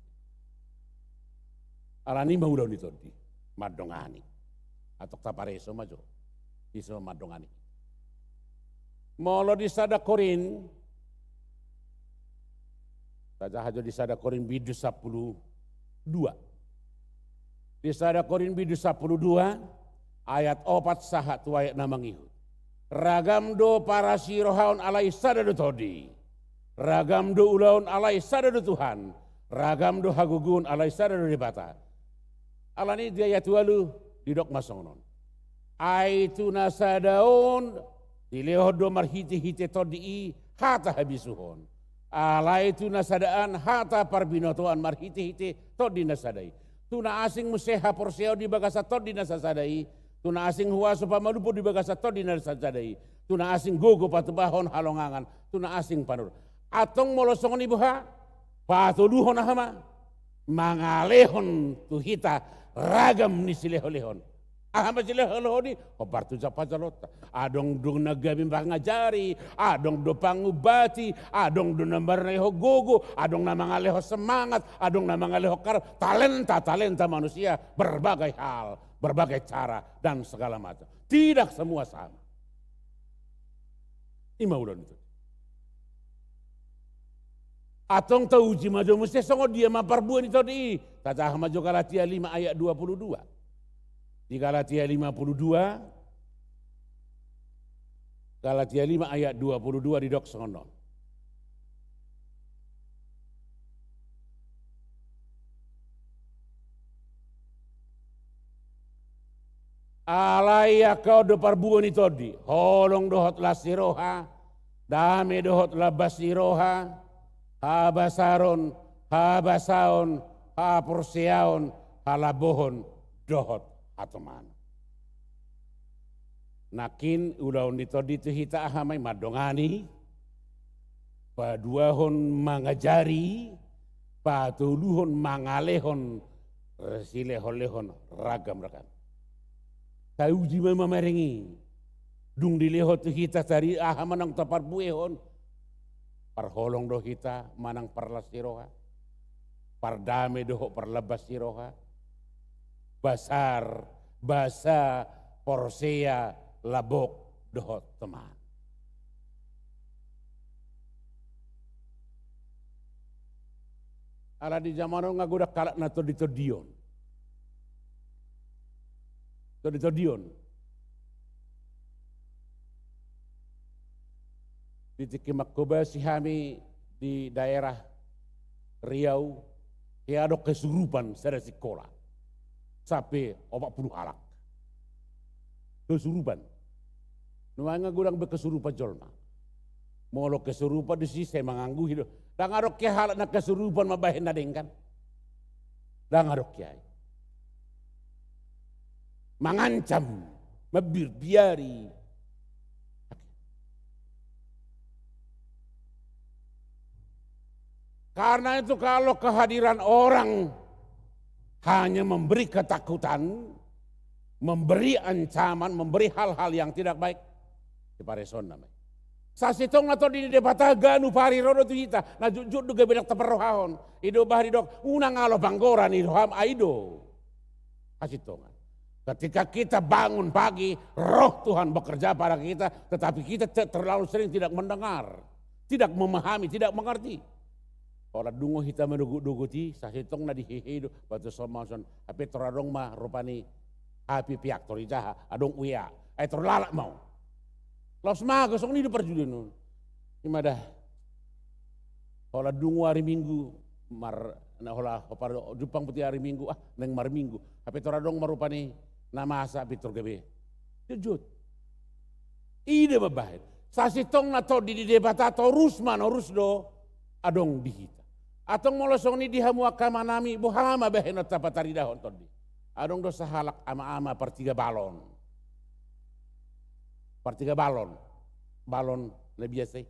Alani i ma ulaon ni Tondi, mandongani. Antong tapareso ma jo. Disi ma mandongani. Molo di sada Korint, tajaha jo di sada Korint bindu sampulu dua. Di sada Korint bindu sampulu dua, ayat opat sahat tu ayat na mangihut. Ragam do parasirohaon alai sada do Tondi. Ragam do ulaon alai sada do Tuhan. Ragam do hagogoon alai sada do Debata. Alani di ayat ualu didok ma songon on. Ai tu na sada on dilehon do marhitehite Tondi i hata habisuhon. Alai tu na sada an hata parbinotoan marhitehite Tondi na sada i. Tu na asing muse haporseaon di bagasan Tondi na sasada i. Tu na asing huaso pamalumpa di bagasan Tondi na sasada i. Tu na asing gogo patupahon halongangan. Tu na asing panur. Antong molo songon i boha, patoluhon aha ma? Mangalehon tu hita ragam ni sileholehon. Aha ma sileholehon i? Hombar tu jampajalonta. Adong do na gabe mangajari, adong do pangumbati, adong do na marnalehon gogo, adong na mangalehon semangat, adong na mangalehon karam, talenta-talenta manusia, berbagai hal, berbagai cara, dan segala macam. Tidak semua sama. I ma ulaon ni Tondi. Antong tauji ma jo muse songon dia ma parbue ni Tondi i. Tajaha ma jo Galatia lima ayat dua puluh dua. Di Galatia lima puluh dua, Galatia lima ayat dua puluh dua didok songon on. Alai angka on do parbue ni Tondi, holong dohot las ni roha, dame dohot lambas ni roha, habasaron, habasaon, haporseaon, halambohon, dohot hatomanon. Nangkin ulaon ni Tondi tu hita aha ma i? Mandongani, paduahon mangajari, patoluhon mangalehon, eh, sileholehon ragam-ragam. Tauji ma i mamereng i. Dung dilehon tu hita sari aha ma naung taparbuehon. Parholong do hita manang parlas ni roha. Pardame dohot parlambas ni roha. Basar, basa, porsea, lambok, dohot toman. Ala di jaman on nga godang halak na tondi-tondion. Tondi-tondion. Di tingki manghobasi hami di daerah Riau, hea adong kesurupan sada sikola. Sampe opat puluh halak. Kesurupan. Nuaeng nga godang be kesurupan jolma. Molo kesurupan disi sai mangangguhi do. Ndang adong hea halak na kesurupan mambahen na denggan. Ndang adong hea i. Mangancam, mambiarbiari. Karena itu kalau kehadiran orang hanya memberi ketakutan, memberi ancaman, memberi hal-hal yang tidak baik, dipareson nama i. Sasintongna tondi ni Debata ganup ari ro do tu hita, na jotjot do gabe na taparrohahon. I do bah didok, unang alo panggora ni roham, ai do. Hasintongan. Ketika kita bangun pagi, Roh Tuhan bekerja pada kita, tetapi kita te-, terlalu sering tidak mendengar, tidak memahami, tidak mengerti. Holan dung hita manogot-nogot i, sasintongna dihehei do, bah tu son ma son, hape tor adong ma rupani, hape peak tor i jaha, adong W A. Ai tor lalap ma on. Laos mago songon i do parjolo on. I ma da. Holan dung ari Minggu, mar-, na holan, holan jumpang boti ari Minggu, ah, naeng marminggu. Hape tor adong ma rupani na masa pintor gabe. Jotjot. I do mambahen. Sasintongna tondi ni Debata torus manorus do adong di hita. Antong molo songon i di hamu angka amanami, boha ma bahenonta pataridahon tondi? Adong do sahalak ama-ama partiga balon. Partiga balon. Balon na biasa i.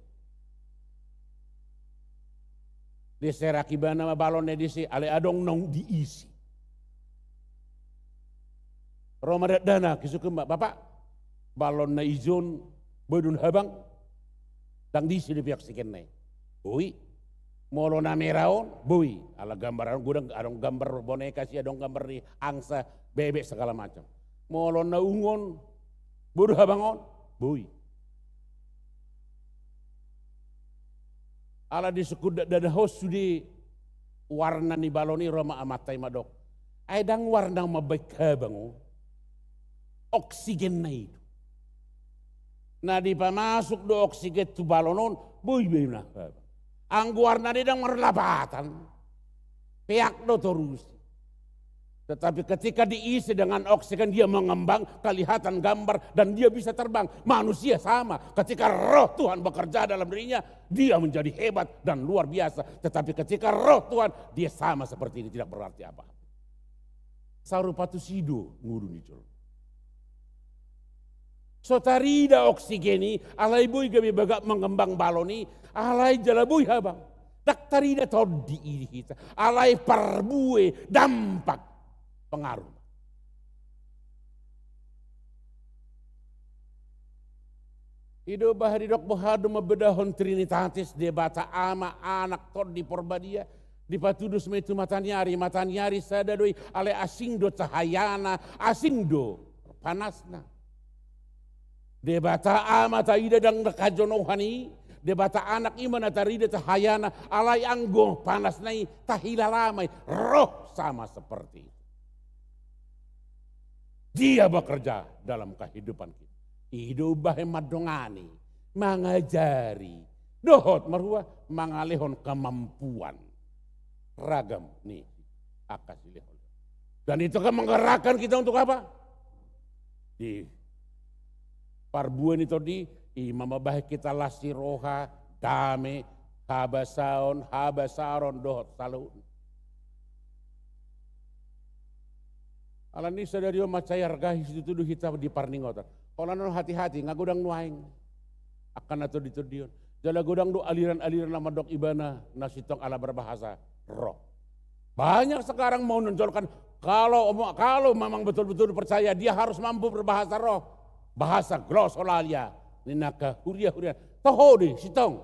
Diserak ibana ma balon na diisi, alai adong naung diisi. Ro ma dakdanak, isungkun ma, "Bapak, balon na ijon, boi do habang?" "Ndang diisi dope oksigenna i." "Boi." "Molo na mera on?" "Boi." Ala gambar, adong, adong gambar boneka si, adong gambar ni angsa, bebek, segala macam. "Molo na ungu on, boi do habang on?" "Boi." Ala disungkun dakdanak on sude warna ni balon i, ro ma amanta i mandok, "Ai ndang warna mambahen habang on. Oksigenna i do. Na dipamasuk do oksigen tu balon on, boi do na habang. Anggo warna ni ndang marlapatan, peak do torus i. Tetapi ketika diisi dengan oksigen, dia mengembang, kelihatan gambar, dan dia bisa terbang. Manusia sama, ketika Roh Tuhan bekerja dalam dirinya, dia menjadi hebat dan luar biasa. Tetapi ketika Roh Tuhan, dia sama seperti ini, tidak berarti apa-apa. Sarupa tusi do ngolu ni jolma. So tarida oksigen i, alai boi gabe bagak mengembang balon i, alai jala boi habang. Ndang tarida tondi i di hita, alai parbue, dampak, pengaruh. I do bahen didok boha do mambedahon Trinitatis, Debata Ama, Anak, Tondi Porbadia, dipatudos ma i tu mataniari, mataniari sada do i, alai asing do cahayana, asing do panasna. Debata Ama taida ndang hajonohan i, Debata Anak i ma na tarida cahayana, alai anggo panasna i tahilala ma i, roh sama seperti itu. Dia bekerja dalam kehidupan kita. I do bahen mandongani, mangajari, dohot marhua mangalehon kemampuan ragam ni angka silehon. Dan itu akan menggerakkan kita untuk apa? Di parbue ni tondi, i ma mambahen hita las ni roha, dame, habasaon, habasaron, dohot saluhutna. Alani sadari on mansai arga situtu do hita di parningotan. Holan on hati-hati, nga godang nuaeng angka na tondi-tondion. Jala godang do aliran-aliran na mandok ibana na sintong ala berbahasa roh. Banyak sekarang menonjolkan, kalau, kalau memang betul-betul percaya, dia harus mampu berbahasa roh. Bahasa glosolalia. Ninna angka huria-huria. Toho do i, sintong.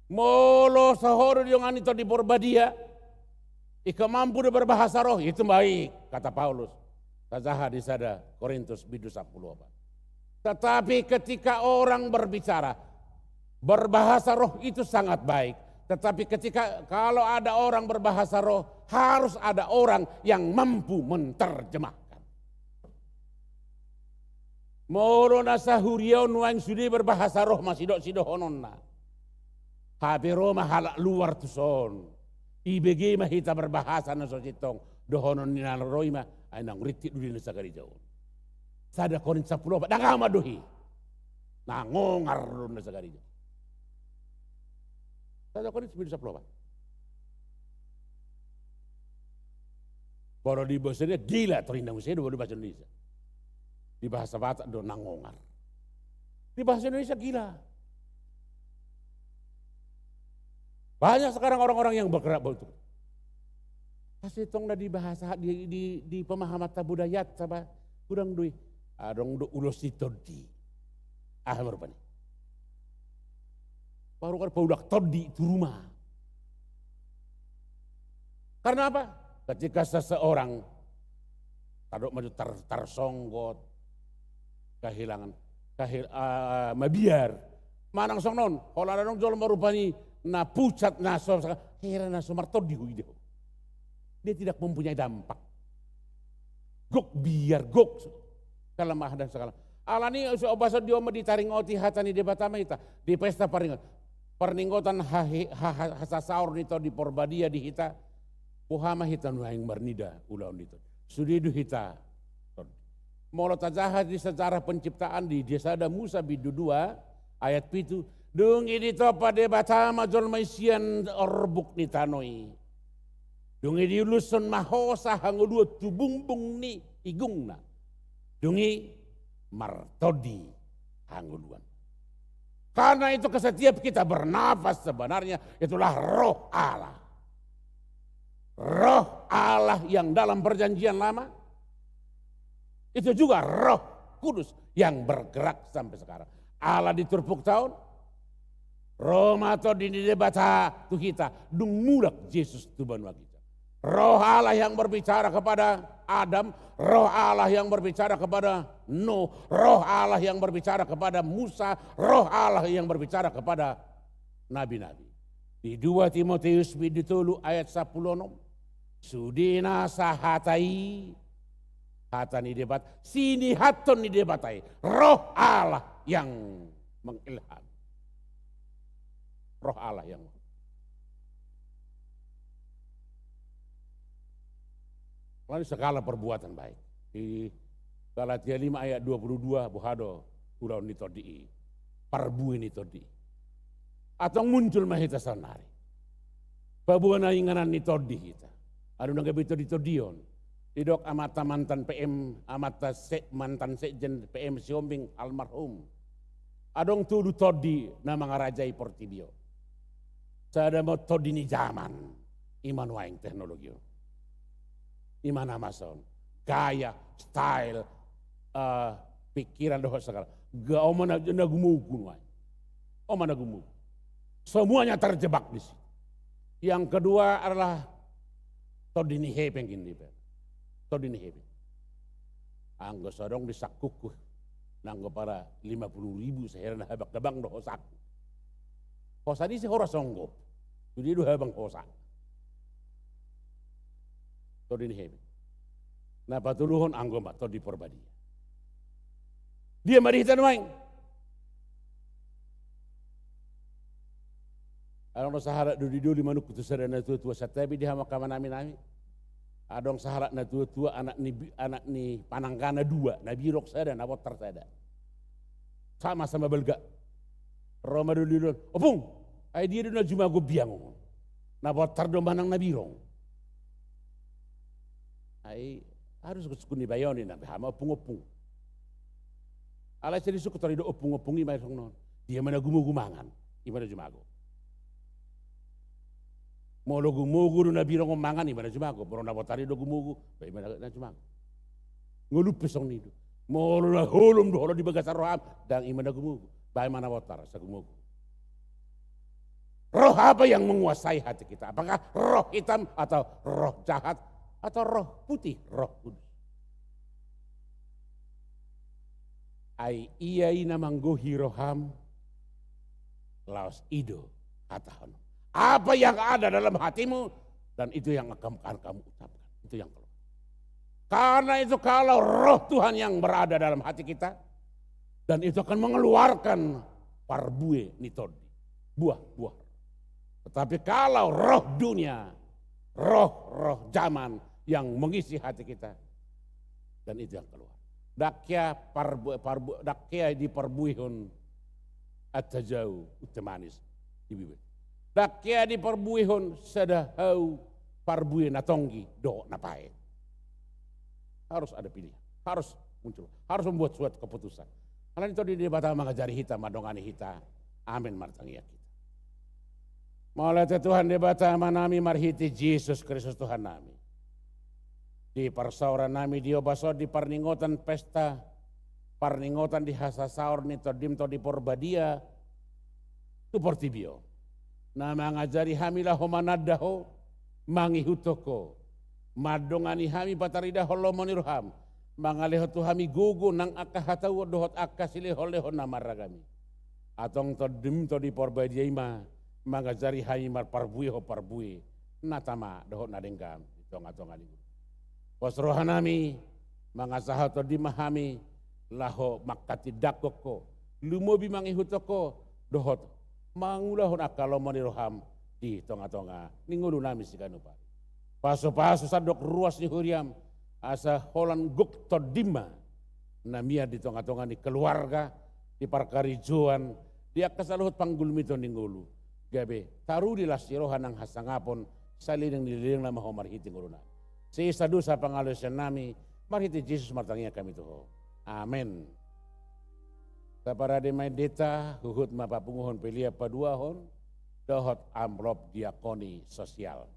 Molo so ho do didongani Tondi Porbadia, ingkon mampu do berbahasa roh, itu baik, kata Paulus. Tajaha di sada Korintus bindu sampulu opat. Tetapi ketika orang berbicara, berbahasa roh itu sangat baik. Tetapi ketika, kalau ada orang berbahasa roh, harus ada orang yang mampu menerjemahkan. Molo na sahuria on nuaeng sude berbahasa roh ma sidok-, sidohononna. Hape ro ma halak luar tuson. Ibege ma hita berbahasa na so sintong. Dohonon ni na ro i ma, ai naung rintik do di na sagareja on. Sada Korint sampulu opat, ndang aman do i. Nangongar do na sagareja. Sada Korint bindu sampulu opat. Molo di bahasa Indonesia gila, torina muse do, molo di bahasa Indonesia. Di bahasa Batak do nangongar. Di bahasa Indonesia gila. Banyak sekarang orang-orang yang bergerak begitu. Pas sintong na di bahasa, di, di, di pemahaman budaya, saba, godang do i. Adong do ulos ni tondi. Aha ma rupani? Baru kan paulak tondi tu rumah. Karena apa? Ketika seseorang tadok maju ter-, tersonggot, kehilangan, kehil-, eh, mabiar. Manang songon on, holan adong jolma rupani na pucat, na so, hera na so martondi huida. Dia tidak mempunyai dampak. Gok biar, gok kelemahan dan segala. Alani so obasan di oma ditaringoti hata ni Debata ma hita di pesta parningot-, parningotan hahe-, ha-, ha-, hasasaor ni Tondi Porbadia di hita. Boha ma hita nuaeng marnida ulaon ni tondi? Sude do hita. Molo tajaha di sejarah penciptaan di, di sada Musa bindu dua ayat pitu, dung i ditompa Debata ma jolma i sian orbuk ni tano i. Dung i diulushon ma hosa hangoluan tu bungbung ni igungna. Dung i martondi hangoluan. Karena itu, setiap kita bernapas sebenarnya itulah Roh Allah. Roh Allah yang dalam Perjanjian Lama, itu juga Roh Kudus yang bergerak sampai sekarang. Ala di turpukta on, ro ma Tondi ni Debata tu hita, dung mulak Jesus tu banua kita. Roh Allah yang berbicara kepada Adam, Roh Allah yang berbicara kepada Nuh, Roh Allah yang berbicara kepada Musa, Roh Allah yang berbicara kepada nabi-nabi. Di dua Timoteus bindu tolu ayat sampulu onom. Sude nasa hata i, hata ni Debata, sinihathon ni Debata i, Roh Allah yang mengilham. Roh Allah yang Alani segala perbuatan baik. Di Galatia lima ayat dua puluh dua, boha do ulaon ni tondi i, parbue ni tondi i. Antong muncul ma hita saonari. Paboa na inganan ni tondi hita. Adong na gabe tondi-tondion. Didok amanta mantan P M, amanta se-, mantan sekjen P M Sihombing almarhum. Adong tolu tondi na mangarajai portibi on. Sada ma tondi ni jaman, i ma nuaeng teknologi on. I ma na masa on. Gaya, style, eh, pikiran dohot segala. Ga, on ma na, na gumogu nuaeng. On ma na gumogu. Semuanya terjebak di situ. Yang kedua adalah tondi ni hepeng ini, Pak. Tondi ni hepeng. Anggo so adong di sangkuku, nanggo pala lima puluh ribu sahira na habang-habang do hosangku. Hosa ni si horas onggo. Sude do habang hosa. Tondi ni hepeng. Na patoluhon anggo ma tondi Porbadia. Dia ma di hita nuaeng. Adong do sahalak doli-doli manungkun tu sada na tua-tua, santabi di hamu angka amanami nami. Adong sahalak na tua-tua, anak ni bi-, anak ni pananggana dua, na birong sada, na bontar sada. Sama-sama balga. Ro ma doli-doli on, "Ompung, ai dia do na jumago biang on? Na bontar do manang na birong?" Ai harus sungkun-sungkun ni bayo ni na hama ompung-ompung. Alai sai disungkun tori do ompung-ompung i ma songon on. Dia ma na gumogu mangan, i ma na jumago. Molo gumogu do na birong on mangan, i ma na jumago. Molo na bontar i do gumogu, ba i ma na, na jumago. Ngolu pe songon i do. Molo na holom do holom di bagasan roham, ndang i ma na gumogu. Baen ma na bontar, asa gumogu. Roh apa yang menguasai hati kita? Apakah roh hitam atau roh jahat atau roh putih, Roh Kudus? Ai ia i na manggohi roham, laos i do hatahonon. Apa yang ada dalam hatimu, dan itu yang akan, akan kamu ucapkan. Itu yang keluar. Karena itu, kalau Roh Tuhan yang berada dalam hati kita, dan itu akan mengeluarkan parbue ni tondi, buah-buah. Tetapi kalau roh dunia, roh-roh zaman yang mengisi hati kita, dan itu yang keluar. Ndang hea parbu-, parbu-, ndang hea diparbuehon anta jau, anta manis di bibir. Ndang hea diparbuehon sada hau parbue na tonggi dohot na paet. Harus ada pilihan. Harus muncul. Harus membuat suatu keputusan. Alani i tondi ni Debata mangajari hita, mandongani hita. Amen, martangiang hita. Mauliate Tuhan Debata Amanami marhite Jesus Kristus Tuhannami. Di parsaorannami di ombas on, di parningotan pesta, parningotan di hasasaor ni Tondim Tondi Porbadia tu portibi on, na mangajari hami laho mananda Ho, mangihuthon Ho, mandongani hami pataridahon lomo ni roham, mangalehon tu hami gogo nang angka hatauon dohot angka silehonlehon na marragam i. Antong Tondim Tondi Porbadia i ma mangajari hami marparbuehon parbue na tama dohot na denggan di tongatonga ni ngolu. Pos rohanami, mangasahon Tondim ma hami laho manghatindanghon Ho, lumobi mangihuthon Ho, dohot mangulahon angka lomo ni roham di tongatonga ni ngolunami siganup ari. Pasupasu sandok ruas ni huriam, asa holan gok Tondim ma na mian di tongatonga ni keluarga, di parkarejoan, di angka saluhut panggulmiton ni ngolu. Gabe taruli las ni roha nang hasangapon, saleleng ni lelengna ma Ho marhite ngolunami. Sesa dosa pangalaosionnami, marhite Jesus martangiang hami tu Ho. Amen. Saparade ma endenta, huhut ma papunguhon pelean paduahon dohot amplop diakoni sosial.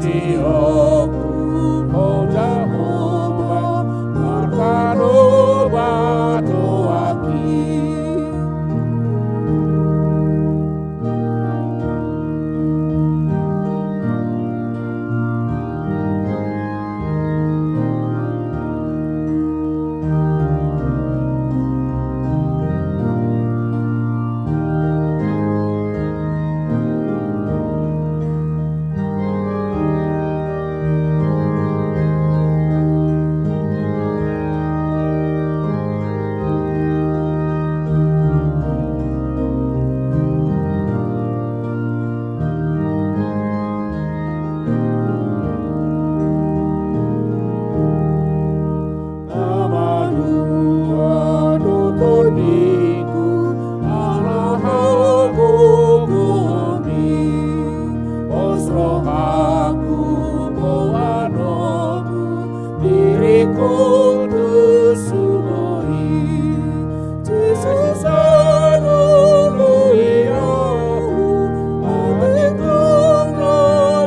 Di ho, ho Jahowa, martanobat ho aki. Na malua do tondingku, ala hagogoonmi, pos rohangku, boanonku, diringku tu sumur i. Jesus, haleluya, atik nang na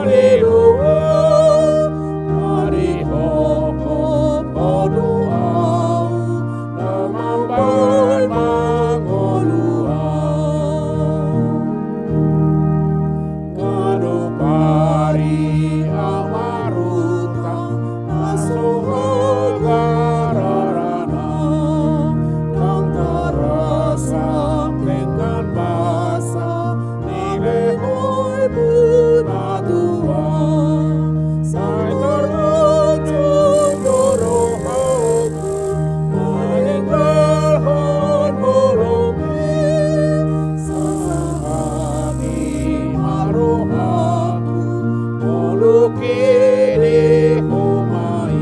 niluluan, mari hohom ho do ahu, na mambahen mangolu ahu. Ganup ari ahu marutang, na so hagarar ahu, ndang tarasam denggan basa, dilehon Ho tu ahu. Sai tarjongjong do rohangku, maninggalhon holongmi, sahat i ma rohangku, molo kehe Ho ma i.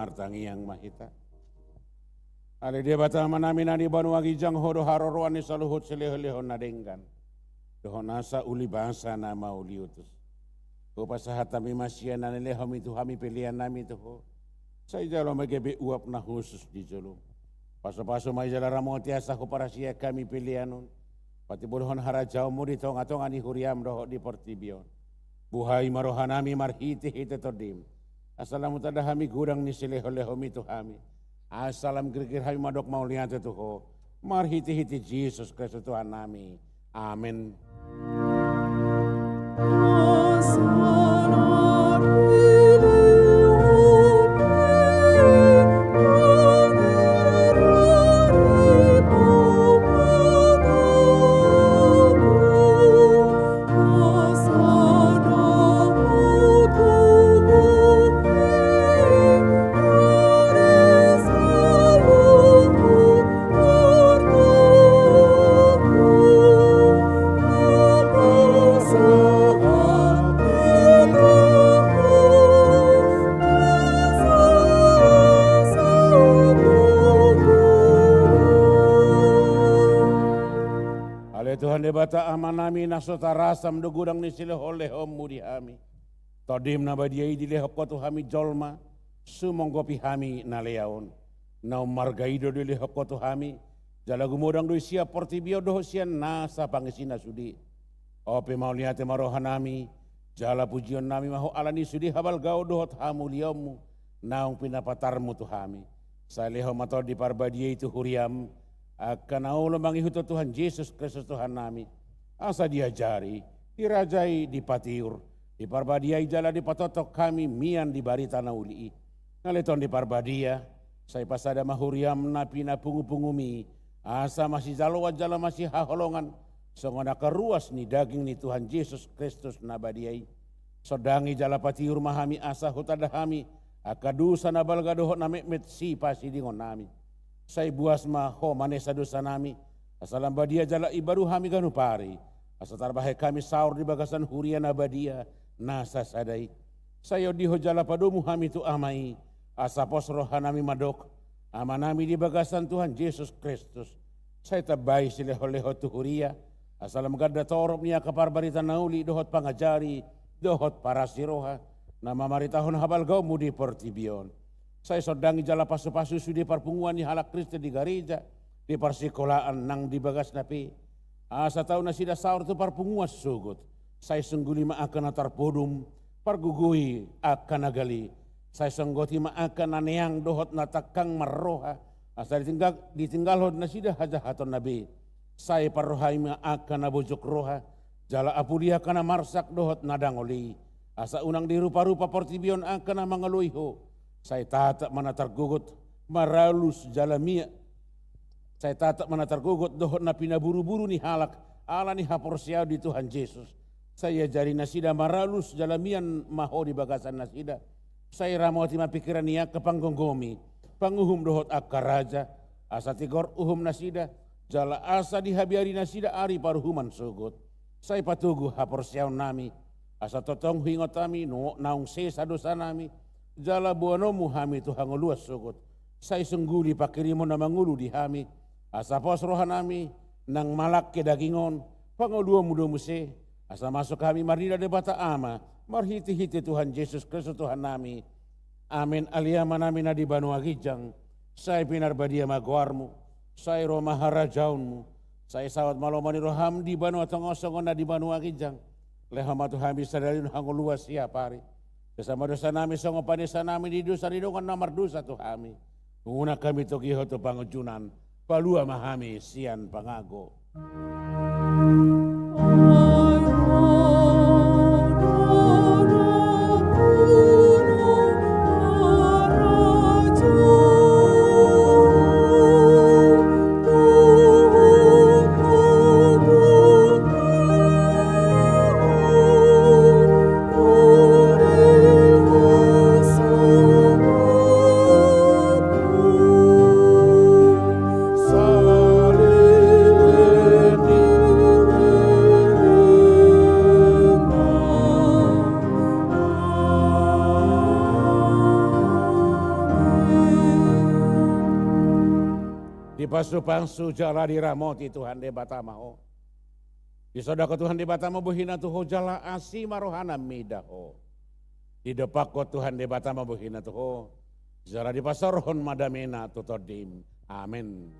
Martangiang ma hita. Ale Debata Amanami na di banua ginjang, Ho do haroroan ni saluhut silehonlehon na denggan dohot nasa uli basa na mauliutus. Hupasahat hami ma sian na nilehomi tu hami peleannami tu Ho. Sai jalo ma gabe uap na hushus di jolom. Pasupasu ma i jala ramoti asa huparasian hami pelean on, patimbulhon harajaonmu di tongatonga ni huriam dohot di portibi on. Buhai ma rohanami marhitehite Tondim, asa lam hutanda hami godang ni silehonlehomi tu hami, asa lam girgir hami mandok mauliate tu Ho, marhitehite Jesus Kristus Tuhannami. Amen. Ale Tuhan Debata Amanami, na so tarasam do godang ni silehonlehonmu di hami. Tondim na badia i dilehon Ho tu hami jolma, sumonggopi hami na lea on. Na ummarga i do dilehon Ho tu hami, jala gumodang do i sian portibi on dohot sian nasa pangisina sude. On pe mauliate ma rohanami, jala pujionnami ma Ho ala ni sude habalgaon dohot hamuliaonmu naung pinapatarmu tu hami. Sai lehon ma Tondi Parbadia i tu huriam angka na olo mangihuthon Tuhan Jesus Kristus Tuhannami, asa diajari, dirajai, dipatiur, diparbadiai jala dipatongtong hami mian di barita na uli i. Ale Tondi Parbadia, sai pasada ma huriam na pinapungupunguMi, asa masijaloan jala masihaholongan, songon angka ruas ni daging ni Tuhan Jesus Kristus na badia i. Sondangi jala patiur ma hami asa hutanda hami angka dosa na balga dohot na metmet sipasidingonnami. Sai buas ma Ho manesa dosanami, asa lam badia jala imbaru hami ganup ari, asa tarbahen hami saor di bagasan huria na badia na sasada i. Sai ondi Ho jala padomu hami tu Ama i, asa pos rohanami mandok, Amanami di bagasan Tuhan Jesus Kristus, sai tambai silehonlehon tu huria, asa lam ganda torop ni angka parbarita na uli dohot pangajari dohot parasiroha na mamaritahon habalgaonmu di portibi on. Sai sondangi jala pasupasu sude parpunguan ni halak Kristen di gareja, di parsikolaan nang di bagasna pe, asa tau nasida saor tu parpunguan sogot. Sai sungguli ma angka na tarpodom, pargogoi angka na gale. Sai songgoti ma angka na neang dohot na tangkang marroha, asa ditinggal, ditinggalhon nasida hajahatonna be. Sai parrohai ma angka na bojok roha, jala apuli angka na marsak dohot na dangol i, asa unang diruparupa portibi on angka na mangaloi Ho. Sai tatap ma na targogot, maralus jala mian. Sai tatap ma na targogot dohot na pinaburuburu ni halak ala ni haporseaon di Tuhan Jesus. Sai ajari nasida maralus jala mian ma Ho di bagasan nasida. Sai ramoti ma pingkiran ni angka panggomgomi, panguhum dohot angka raja, asa tigor uhum nasida, jala asa dihabiari nasida ari paruhuman sogot. Sai patogu haporseaonnami, asa tongtong huingot hami na, naung sesa dosanami, jala boanonmu hami tu hangoluan sogot. Sai sungguli pangkirimon na mangolu di hami, asa pos rohanami, nang malangke daging on, pangoluonmu do muse, asa masuk hami marnida Debata Ama, marhitehite Tuhan Jesus Kristus Tuhannami. Amen. Ale Amanami na di banua ginjang, sai pinarbadia ma goarmu, sai ro ma harajaonmu, sai saut ma lomo ni roham di banua tonga on songon na di banua ginjang. Lehon ma tu hami sadari on hangoluan siapari. Sesa ma dosanami songon panesanami di dosa ni dongan na mardosa tu hami. Unang hami togihon tu pangunjunan, palua ma hami sian pangago. Dipasupasu jala diramoti Tuhan Debata ma ho. Disodahon Tuhan Debata ma bohina tu ho jala asi ma rohana mida ho. Didompakhon Tuhan Debata ma bohina tu ho jala dipasaorhon ma damena tu tondim. Amen.